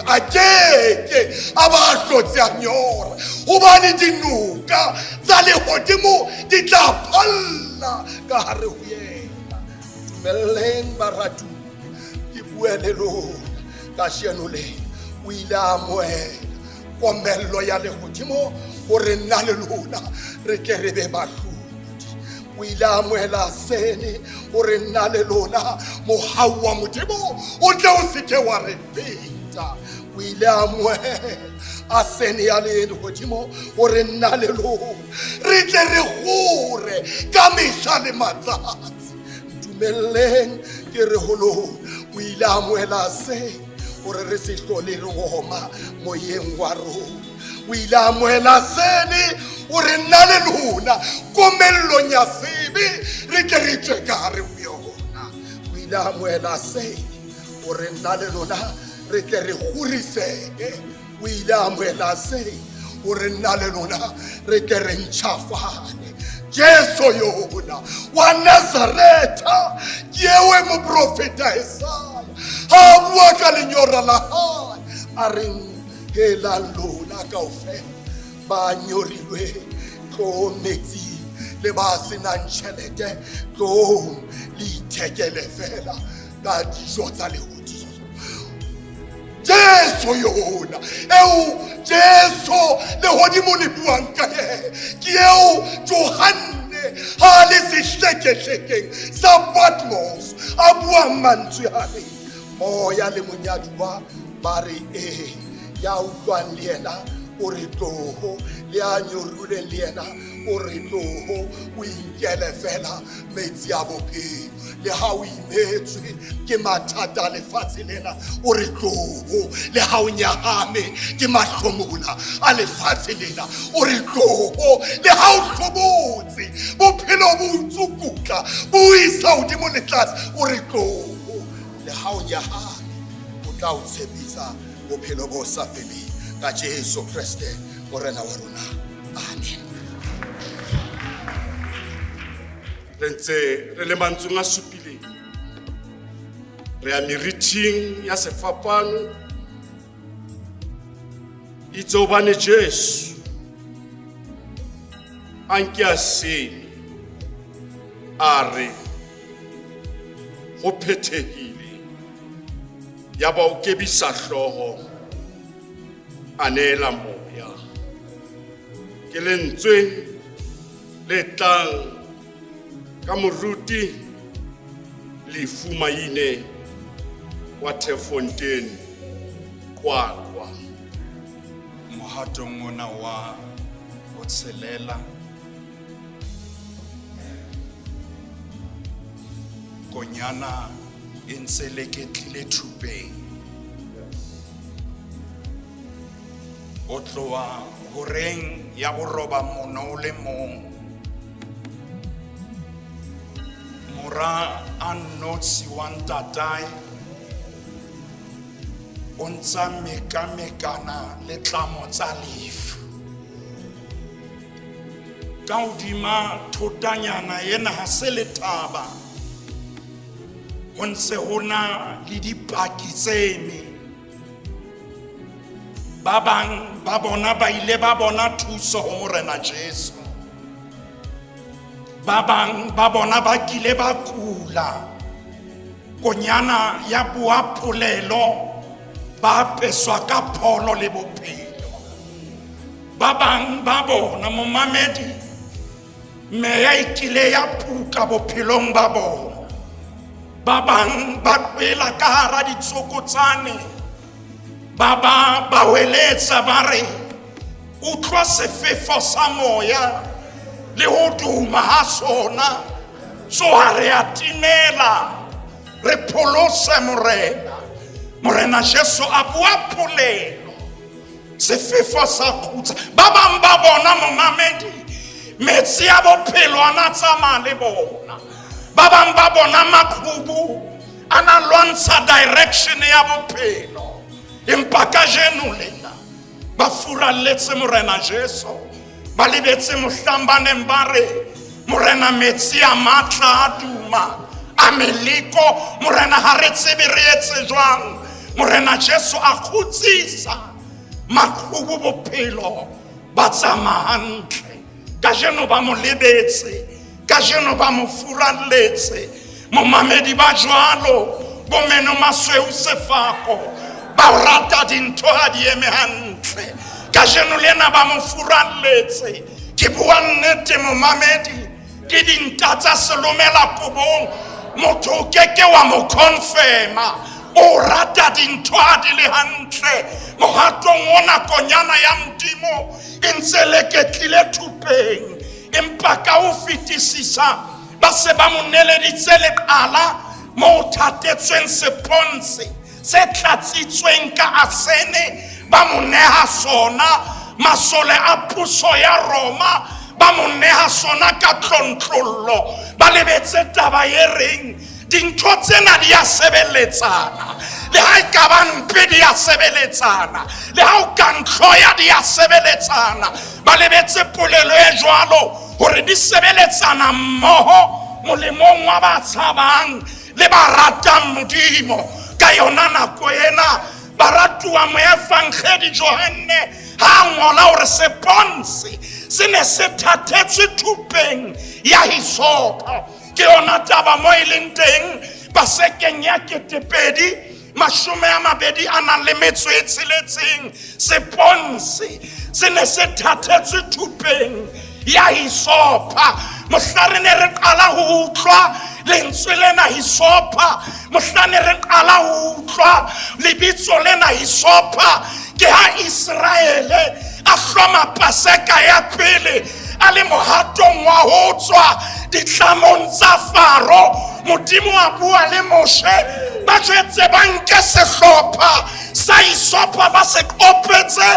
Speaker 6: a keke a ba a hlotse a nyora, hobane dinoka tsa lehodimo di tla phalla ka hare ho yena. Dumelleng baratuwa, ke bue le lona kasheno lena. O ile a amohela komello ya lehodimo hore nna le lona re tle re be bahlodi. O ile a amohela sene hore nna le lona mohau wa Modimo o tle o se ke wa re feta. O ile a amohela asene ya lehodimo hore nna le lona re tle re kgore ka mehla le matsatsi. Ntumelleng ke re ho lona, o ile a amohela sene hore re se hlole re oma moyeng wa rona. O ile a amohela sene hore nna le lona komellong ya sebe re tle re tswe ka hare ho yona. O ile a amohela sene hore nna le lona re tle re kgorisehe. O ile a amohela sene hore nna le lona re tle re ntjhafale. Jesu yona wa Nazaretha ke ewe moprofeta Esaya ha a bua ka lenyora la hae a reng helang lona kaofela ba nyorilweng, tlo metsing, le ba senang tjhelete tlong le ithekele fela ka dijo tsa lehodimo. Jesu yona eo Jesu lehodimo le buang ka yena ke eo Johanne ha le sehlekehlekeng sa Patmos a buang mantswe a reng moya le monyaduwa ba re ee, ya utlwang le yena o re tloho, le ya nyorilweng le yena o re tloho, o inkele fela metsi a bophelo. Le ha o imetswe ke mathata a lefatshe lena o re tloho, le ha o nyahame ke mahlomola a lefatshe lena o re tloho, le ha o hlobotse bophelo bo o tsukutla bo o isa hodimo le tlase o re tloho, le ha o nyahame o tla o tshepisa bophelo bo sa feleng ka Jesu Kriste Morena wa rona. Amen.
Speaker 1: Re ntse re le mantsweng a supileng, re ya merithing ya sefapano. Itse hobane Jesu a nke a sene a re ho phethehile, ya ba o kebisa hlooho a neela moya. Ke lentswe le tlang ka moruti Lefu Maine wa Turffontein, Qwaqwa.
Speaker 7: Mohatong ona wa botshelela konyana e ntse leketlile thupeng o tloha horeng ya boroba mono o le mong mora a nnotshi wa ntatae o ntsa mekamekana le tlamo tsa lefu ka hodima thotanyana ena ha se le taba ho ntse ho na le dipaki tse eme ba bang ba bona ba ile ba bona thuso ho Morena Jesu ba bang ba bona ba kile ba kula konyana ya bua polelo ba apeswa ka pholo le bophelo ba bang ba bona momamedi meya e kile ya puka bophelong ba bona ba bang ba qwela ka hara ditsokotsane ba ba ba hweletsa ba re utlwa sefefo sa moya le ho duma ha sona tsoha re a timela re pholose morena morena Jesu a bua polelo sefefo sa khutsa ba bang ba bona momamedi metsi a bophelo a na tsamaya le bona ba bang ba bona maqhubu a na lwantsha direction ya bophelo empa kajeno lena ba furalletse morena Jesu ba lebetse mohlang ba neng ba re morena metsi a matla a duma a meleko morena ha re tsebe re etse jwang morena jesu a kgutsisa maqhubu bophelo ba tsamaya hantle kajeno ba mo lebetse kajeno ba mo furalletse momamedi ba jwalo bomeno masweu sefako ba o rata dintho ha di eme hantle kajeno lena ba mo furalletse ke bua nnete momamedi ke dinta tsa selomela kobong motho o keke wa mo confirma o rata dintho ha di le hantle mohatong ona konyana ya modimo e ntse leketlile thupeng empa ka ho fetisisa ba se ba mo neleditse leqala mo thatetsweng seponse se tlatsitsweng ka asene ba mo neha sona masole a puso ya roma ba mo neha sona ka tlontlollo ba lebetse taba e reng dintho tsena di a sebeletsana le ha e ka ba mpe di a sebeletsana le ha o ka ntlhoya di a sebeletsana ba lebetse polelo e jwalo hore di sebeletsana mmoho molemong wa ba tshabang le ba ratang modimo ka yona nako ena baratuwa moefangedi johanne ha a ngola hore seponse se ne se thathetswe thupeng ya hisopa ke yona taba mo e leng teng pasekeng ya ketepedi mashome a mabedi a nang le metso e tsheletseng seponse se ne se thathetswe thupeng ya hisopa mohla re ne re qala ho utlwa lentswe lena hisopa mohla ne re qala ho utlwa lebitso lena hisopa ke ha iseraele a hloma paseka ya pele a le mohatong wa ho tswa ditlamong tsa faro modimo a bua le moshe ba jwetse ba nke sehlopha sa isopha ba se qopetse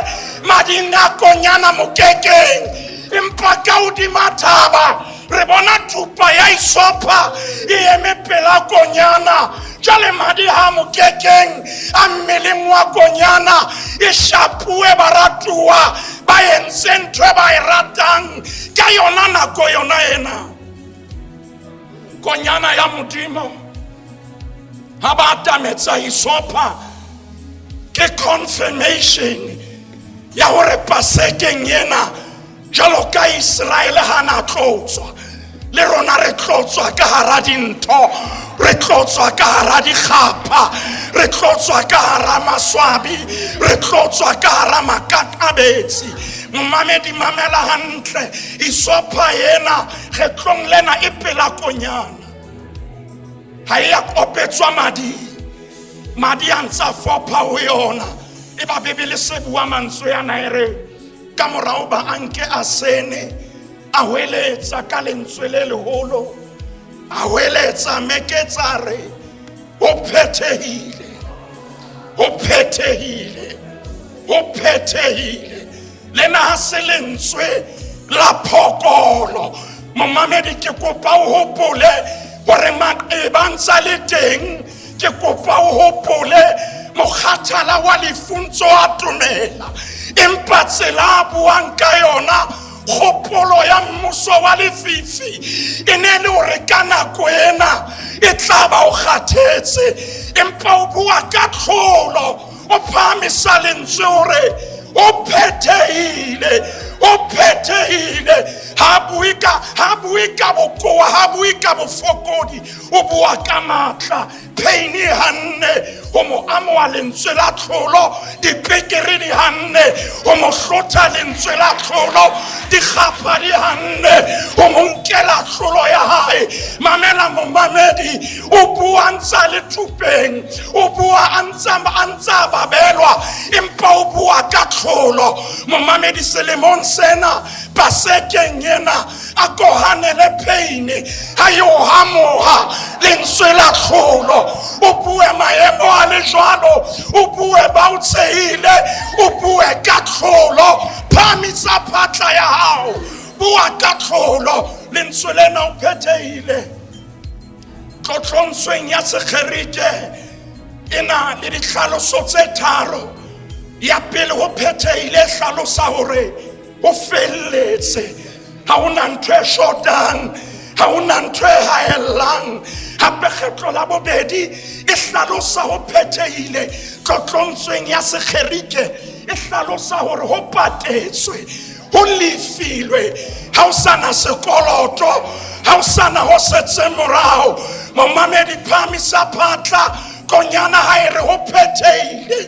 Speaker 7: mading a konyana mokekeng empa ka hodima thaba re bona thupa ya isopha e eme pela konyana jwale madi ha mokekeng a mmeleng wa konyana e shapuwe baratuwa ba entse ntho e ba e ratang ka yona nako yona ena konyana ya modimo ha ba atametsa isopha ke confirmation ya hore pasekeng ena jwalo ka Israele ha na tlotswa le rona re tlotswa ka hara dintho re tlotswa ka hara dikgapha re tlotswa ka hara maswabi re tlotswa ka hara makakabetsi momamedi mamela hantle isopha ena kgetlong lena e pela konyana ha e ya kopetswa mading madi a ntsa fopha ho yona e ba bebele se bua mantswe yana e re ka morao ba a nke a sene a hweletsa ka lentswe le leholo a hweletsa meketsa re ho phethehile ho phethehile ho phethehile lena ha se lentswe la phokolo momamedi ke kopa o hopole gore maqeba a ntsa le teng ke kopa o hopole mokgathala wa lefuntso a tumela empa tsela a buang ka yona kgopolo ya mmuso wa lefifi e ne e le gore ka nako ena e tla ba o kgathetse empa o bua ka tlholo o phahamisa lentswe gore o phethehile o phethehile ha bue ka ha bue ka bokoa ha bue ka bofokodi o bua ka matla pain e hanne ho mo amoha lentswe la tlholo dipekere di hanne ho mo hlotha lentswe la tlholo dikgapha di hanne ho mo nkela tlholo ya hae mamela momamedi o bua ntsa le thupeng o bua a ntsa babelwa empa o bua ka tlholo momamedi selemong sena pasekeng ena a kohanele pain ha e o hamoha lentswe la tlholo o bue maemo a le jwalo o bue ba o tshehile o bue ka tlholo phahamisa phatla ya hao bua ka tlholo lentswe lena o phethehile tlotlontsweng ya segerike e na le ditlhaloso tse tharo ya pele ho phethehile e hlalosa hore ho felletse ha ho na ntho e shotang ha ho na ntho e haellang Hape kgetlo la bobedi e hlalosa ho phethehile tlotlontsweng ya Segerike, e hlalosa hore ho patetswe, ho lefilwe, ha o sana sekoloto, ha o sana ho setse morao. Momamedi, phahamisa phatla, konyana ha e re ho phethehile,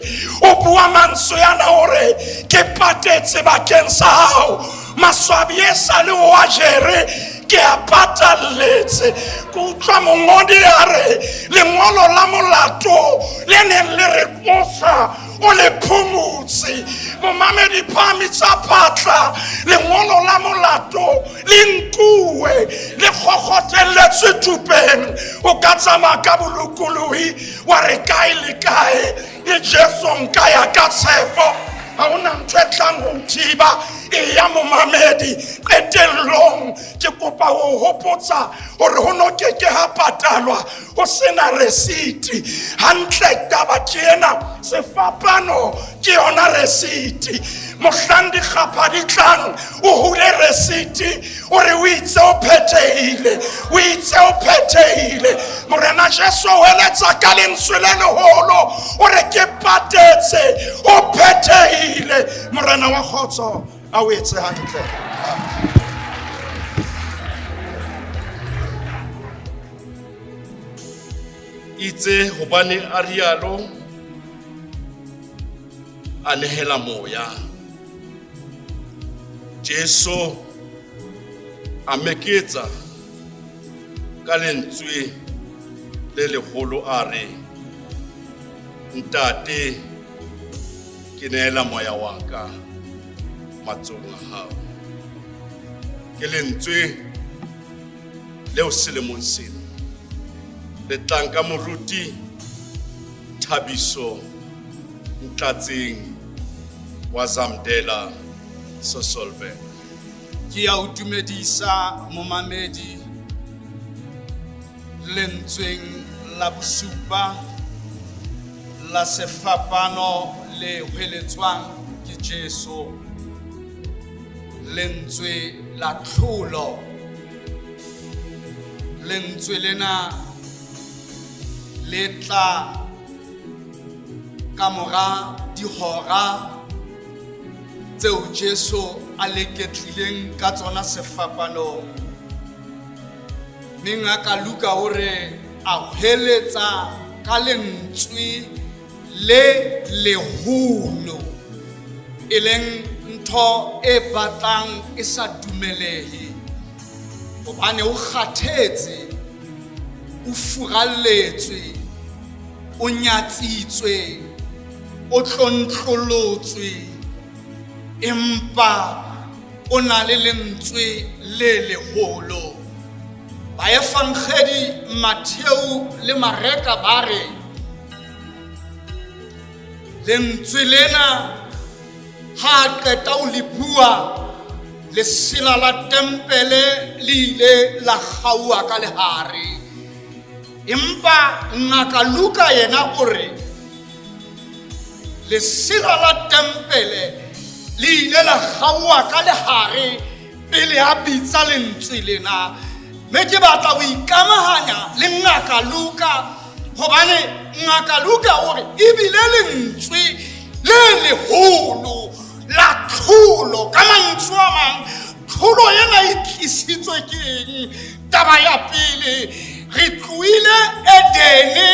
Speaker 7: o bua mantswe ana hore ke patetse bakeng sa hao. Maswabi e sa le o a jere, ke a patalletse. Ke utlwa mongodi a re lengolo la molato le neng le re qosa o le phomotse. Momamedi, phahamisa phatla, lengolo la molato le nkuwe, le kgokgothelletswe thupeng. O ka tsamaya ka bolokolohi, wa re kae le kae le Jesu nka ya ka tshepo, ha hona ntho e tlang ho thiba. E ya momamedi, qetellong ke kopa ho hopotsa hore ho no ke ke ha patalwa ho sena resiti. Hantle taba ke ena, sefapano ke yona resiti. Mohlang dikgapha di tlang, o hule resiti, o re o itse o phethehile, o itse o phethehile. Morena Jesu o eletsa ka lentswe le leholo, o re ke patetse, o phethehile. Morena wa kgotso a o etse hantle.
Speaker 1: Itse hobane a rialo, a nehela moya. Jesu a meketsa ka lentswe le leholo a re, Ntate, ke neela moya wa ka matsohong a hao. Ke lentswe leo selemong sena le tlang ka moruti Thabiso Ntlatseng wa Zamdela Sasolburg.
Speaker 8: Ke ya o dumedisa momamedi lentsweng la bosupa la sefapano le hweletswang ke Jesu, lentswe la tlholo. Lentswe lena le tla ka mora dihora tseo Jesu a leketlileng ka tsona sefapanong. Mme ngaka Luka o re a hweletsa ka lentswe le leholo, e leng ntho e batlang e sa dumelehe, hobane o kgathetse, o furalletswe, o nyatsitswe, o tlontlolotswe, empa o na le lentswe le leholo. Baefangedi Mattheu le Mareka ba re lentswe lena ha a qeta ho le bua, lesela la tempele le ile la kgauwa ka lehare. Empa ngaka Luka yena o re lesela la tempele le ile la kgaoha ka lehare pele a bitsa lentswe lena. Mme ke batla ho ikamahanya le ngaka Luka, hobane ngaka Luka o re ebile lentswe le leholo la tlholo. Ka mantswe a mang, tlholo ena e tlisitswe ke eng? Taba ya pele, re tlohile Edene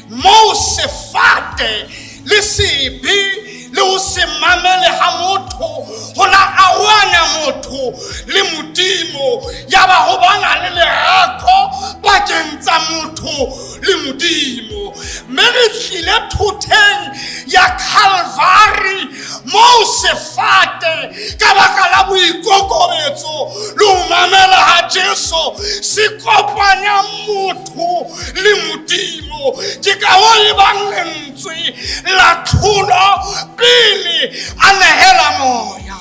Speaker 8: moo sefate le sebe le ho se mamele ha motho ho la arohanya motho le Modimo, ya ba ho bana le lerako pakeng tsa motho le Modimo. Mme re tlile thoteng ya Calvary moo sefate ka baka la boikokobetso le ho mamela ha Jesu se kopanya motho le Modimo. Ke ka hoo e bang lentswe la tlholo pele a nehela moya.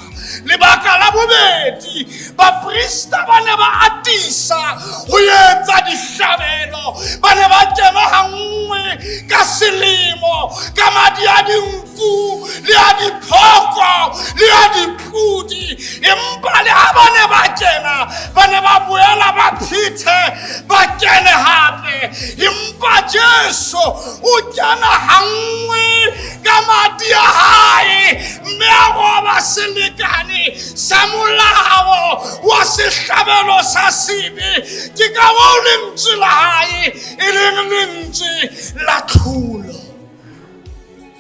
Speaker 8: Lebaka la bobedi, baprista ba ne ba atisa ho etsa dihlabelo, ba ne ba kena hanngwe ka selemo ka madi a dinku. dinku le ya diphoko le ya dipudi empa le ha ba ne ba kena ba ne ba boela ba phithe ba kene hape empa Jesu o kena hanngwe ka madi a hae mme a roba selekane sa molao wa sehlabelo sa sebe ke ka moo lentswe la hae e leng lentswe la tlholo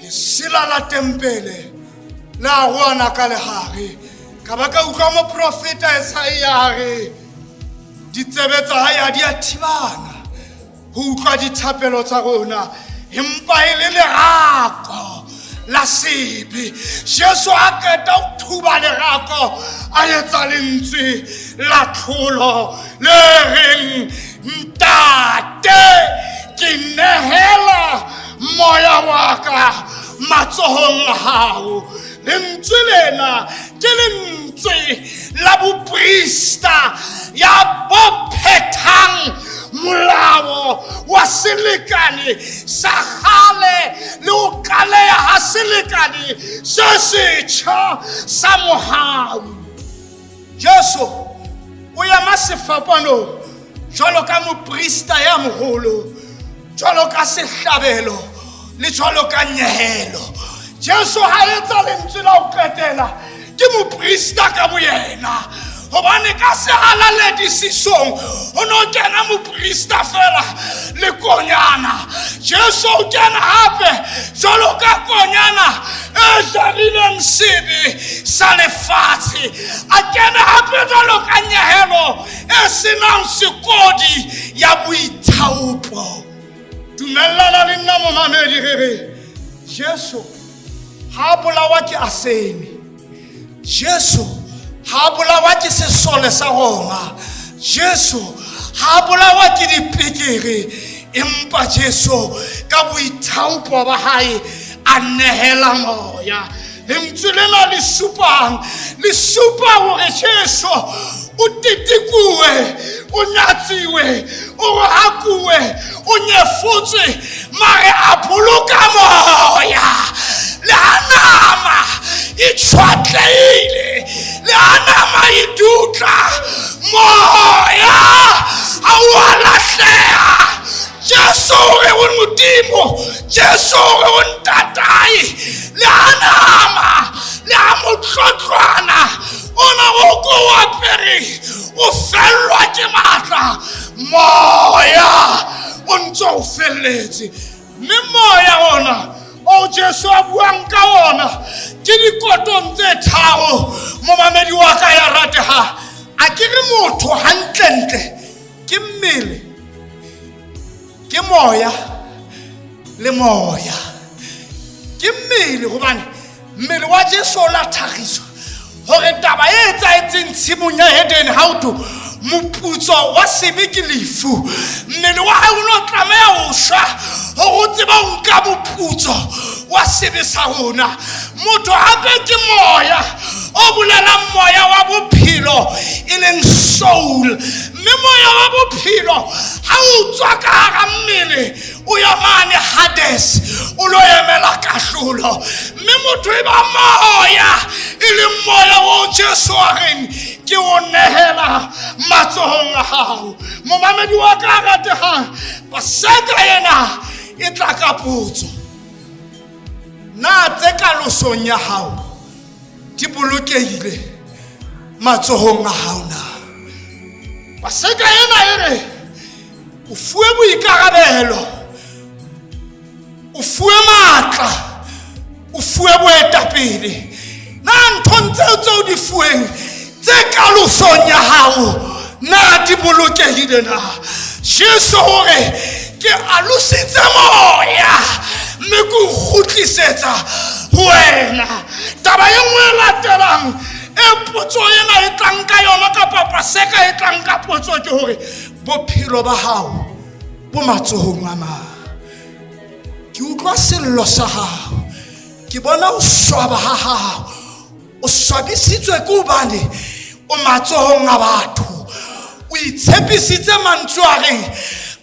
Speaker 8: lesela la tempele la roana ka lehare ka ba ka utlwa moprofeta Esaia a re ditsebe tsa hae ha di a thibana ho utlwa dithapelo tsa rona empa e le lerako la sebe Jesu a qeta ho thuba lerako a etsa lentswe la tlholo le reng ntate ke nehela moya wa ka matsohong a hao lentswe lena ke lentswe la boprista ya bo phethang molao wa selekane sa kgale le ho qaleha ha selekane se setjha sa mohau Jesu o ema sefapanong jwalo ka moprista ya moholo jwalo ka sehlabelo le jwalo ka nyehelo Jesu ha etsa lentswe la ho qetela ke moprista ka boyena hobane ka sehalaledisisong ho no kena moprista fela le konyana Jesu o kena hape jwalo ka konyana e jarileng sebe sa lefatshe a kena hape jwalo ka nyehelo e senang sekodi ya boithaopo dumellana le nna momamedi re re Jesu ha a bolawa ke asene Jesu ha a bolawa ke sesole sa Roma Jesu ha a bolawa ke dipekere empa Jesu ka boithaopo ba hae a nehela moya lentswe lena le supang le supa hore Jesu o tetekuwe o nyatsiwe o rohakuwe o nyefotswe mare a boloka moya le ha nama e tshwatlehile le ha nama e dutla moya ha o a lahleha Jesu o re ho Modimo Jesu o re ho ntatae le ha nama le ha motlotlwana ona o ko o apere o fellwa ke matla moya o ntse o felletse mme moya ona o Jesu a buang ka ona ke dikotong tse tharo momamedi wa ka ya rateha a ke re motho hantlentle ke mmele ke moya le moya ke mmele gobane mmele wa Jesu o la thagiswa gore taba e etsahetseng tshimong ya Edene ha o to moputso wa sebe ke lefu mmele wa hae o ne o tlameha ho shwa gore o tsebe ho nka moputso wa sebe sa rona motho hape ke moya o bolelang moya wa bophelo e leng soul mme moya wa bophelo ha o tswa ka hara mmele o ya mane Hades o lo emela kahlolo mme motho e ba moya e leng moya o Jesu a reng ke o nehela matsohong a hao momamedi wa ka a ratehang paseka ena e tla ka potso na tse kalosong ya hao di bolokehile matsohong a hao na paseka ena e re o fuwe boikarabelo o fuwe matla o fuwe boetapele na nthong tseo tse o di fuweng tse kalosong ya hao na di bolokehile na Jesu o re ke alositse moya mme ke o kgutlisetsa ho wena taba e nngwe e latelang e potso ena e tlang ka yona kapa paseka e tlang ka potso ke hore bophelo ba hao bo matsohong a mang ke utlwa sello sa hao ke bona o swaba ha hao o swabisitswe ke hobane o matsohong a batho o itshepisitse mantswe a reng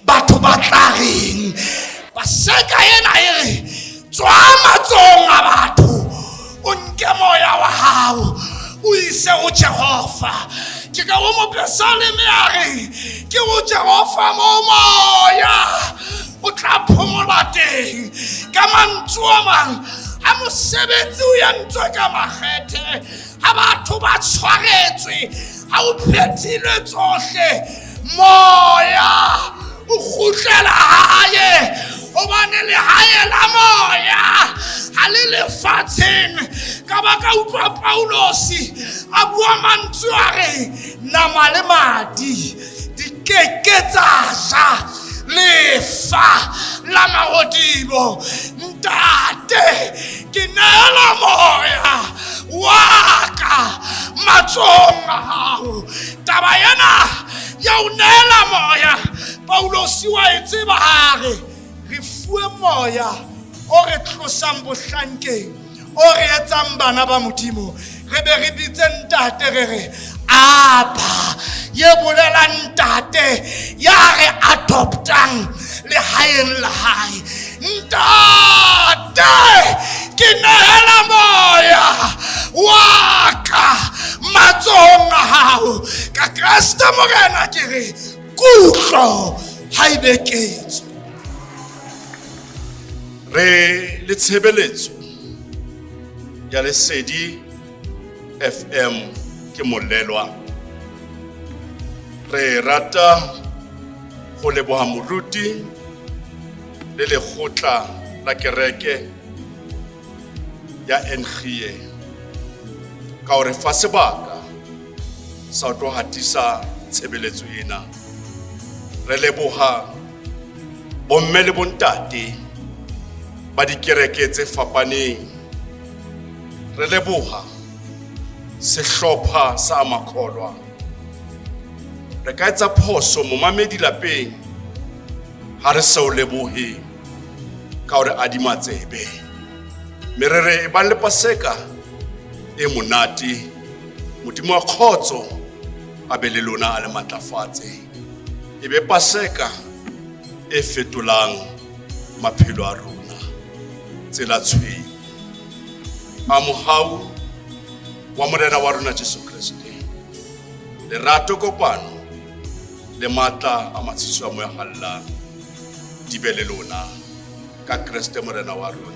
Speaker 8: batho ba tla reng paseka ena e re
Speaker 7: Tswa matsohong a batho, o nke moya wa hao o ise ho Jehova. Ke ka ho mopesaleme a re, ke ho Jehova mo moya o tla phomola teng. Ka mantswe a mang, ha mosebetsi o entswe ka makgethe, ha batho ba tshwaretswe, ha o phethilwe tsohle, moya o kgutlela hae, hobane lehae la moya ha le lefatsheng. Ka ba ka utlwa Paulosi a bua mantswe a re, nama le madi di keke tsa ja lefa la mahodimo. Ntate, ke neela moya wa ka matsohong a hao. Taba ena ya ho neela moya, Paulosi wa e tseba, ha re re fuwe moya o re tlosang bohlankeng, o re etsang bana ba Modimo, re be re bitse ntate re re Abba, ye bolelang ntate ya re adoptang lehaeng la hae. Ntate, ke nehela moya wa ka matsohong a hao. Ka Kreste Morena ke re, kutlo ha e be ketso.
Speaker 1: Re le tshebeletso ya Lesedi FM ke molelwa. Re rata ho leboha moruti le lekgotla la kereke ya NGA ka hore fa sebaka sa ho tlo hatisa tshebeletso ena. Re leboha bomme le bontate ba dikereke tse fapaneng. Re leboha sehlopha sa Amakholwa. Re ka etsa phoso momamedi lapeng ha re sa o lebohe ka hore adima tsebe. Mme re re ebang le Paseka e monate, Modimo wa kgotso a be le lona a le matlafatse. E be Paseka e fetolang maphelo a rona tsela tshweu. A mohau wa Morena wa rona Jesu Kreste, lerato, kopano le matla a matshiso a moya hallang di be le lona ka Kreste Morena wa rona.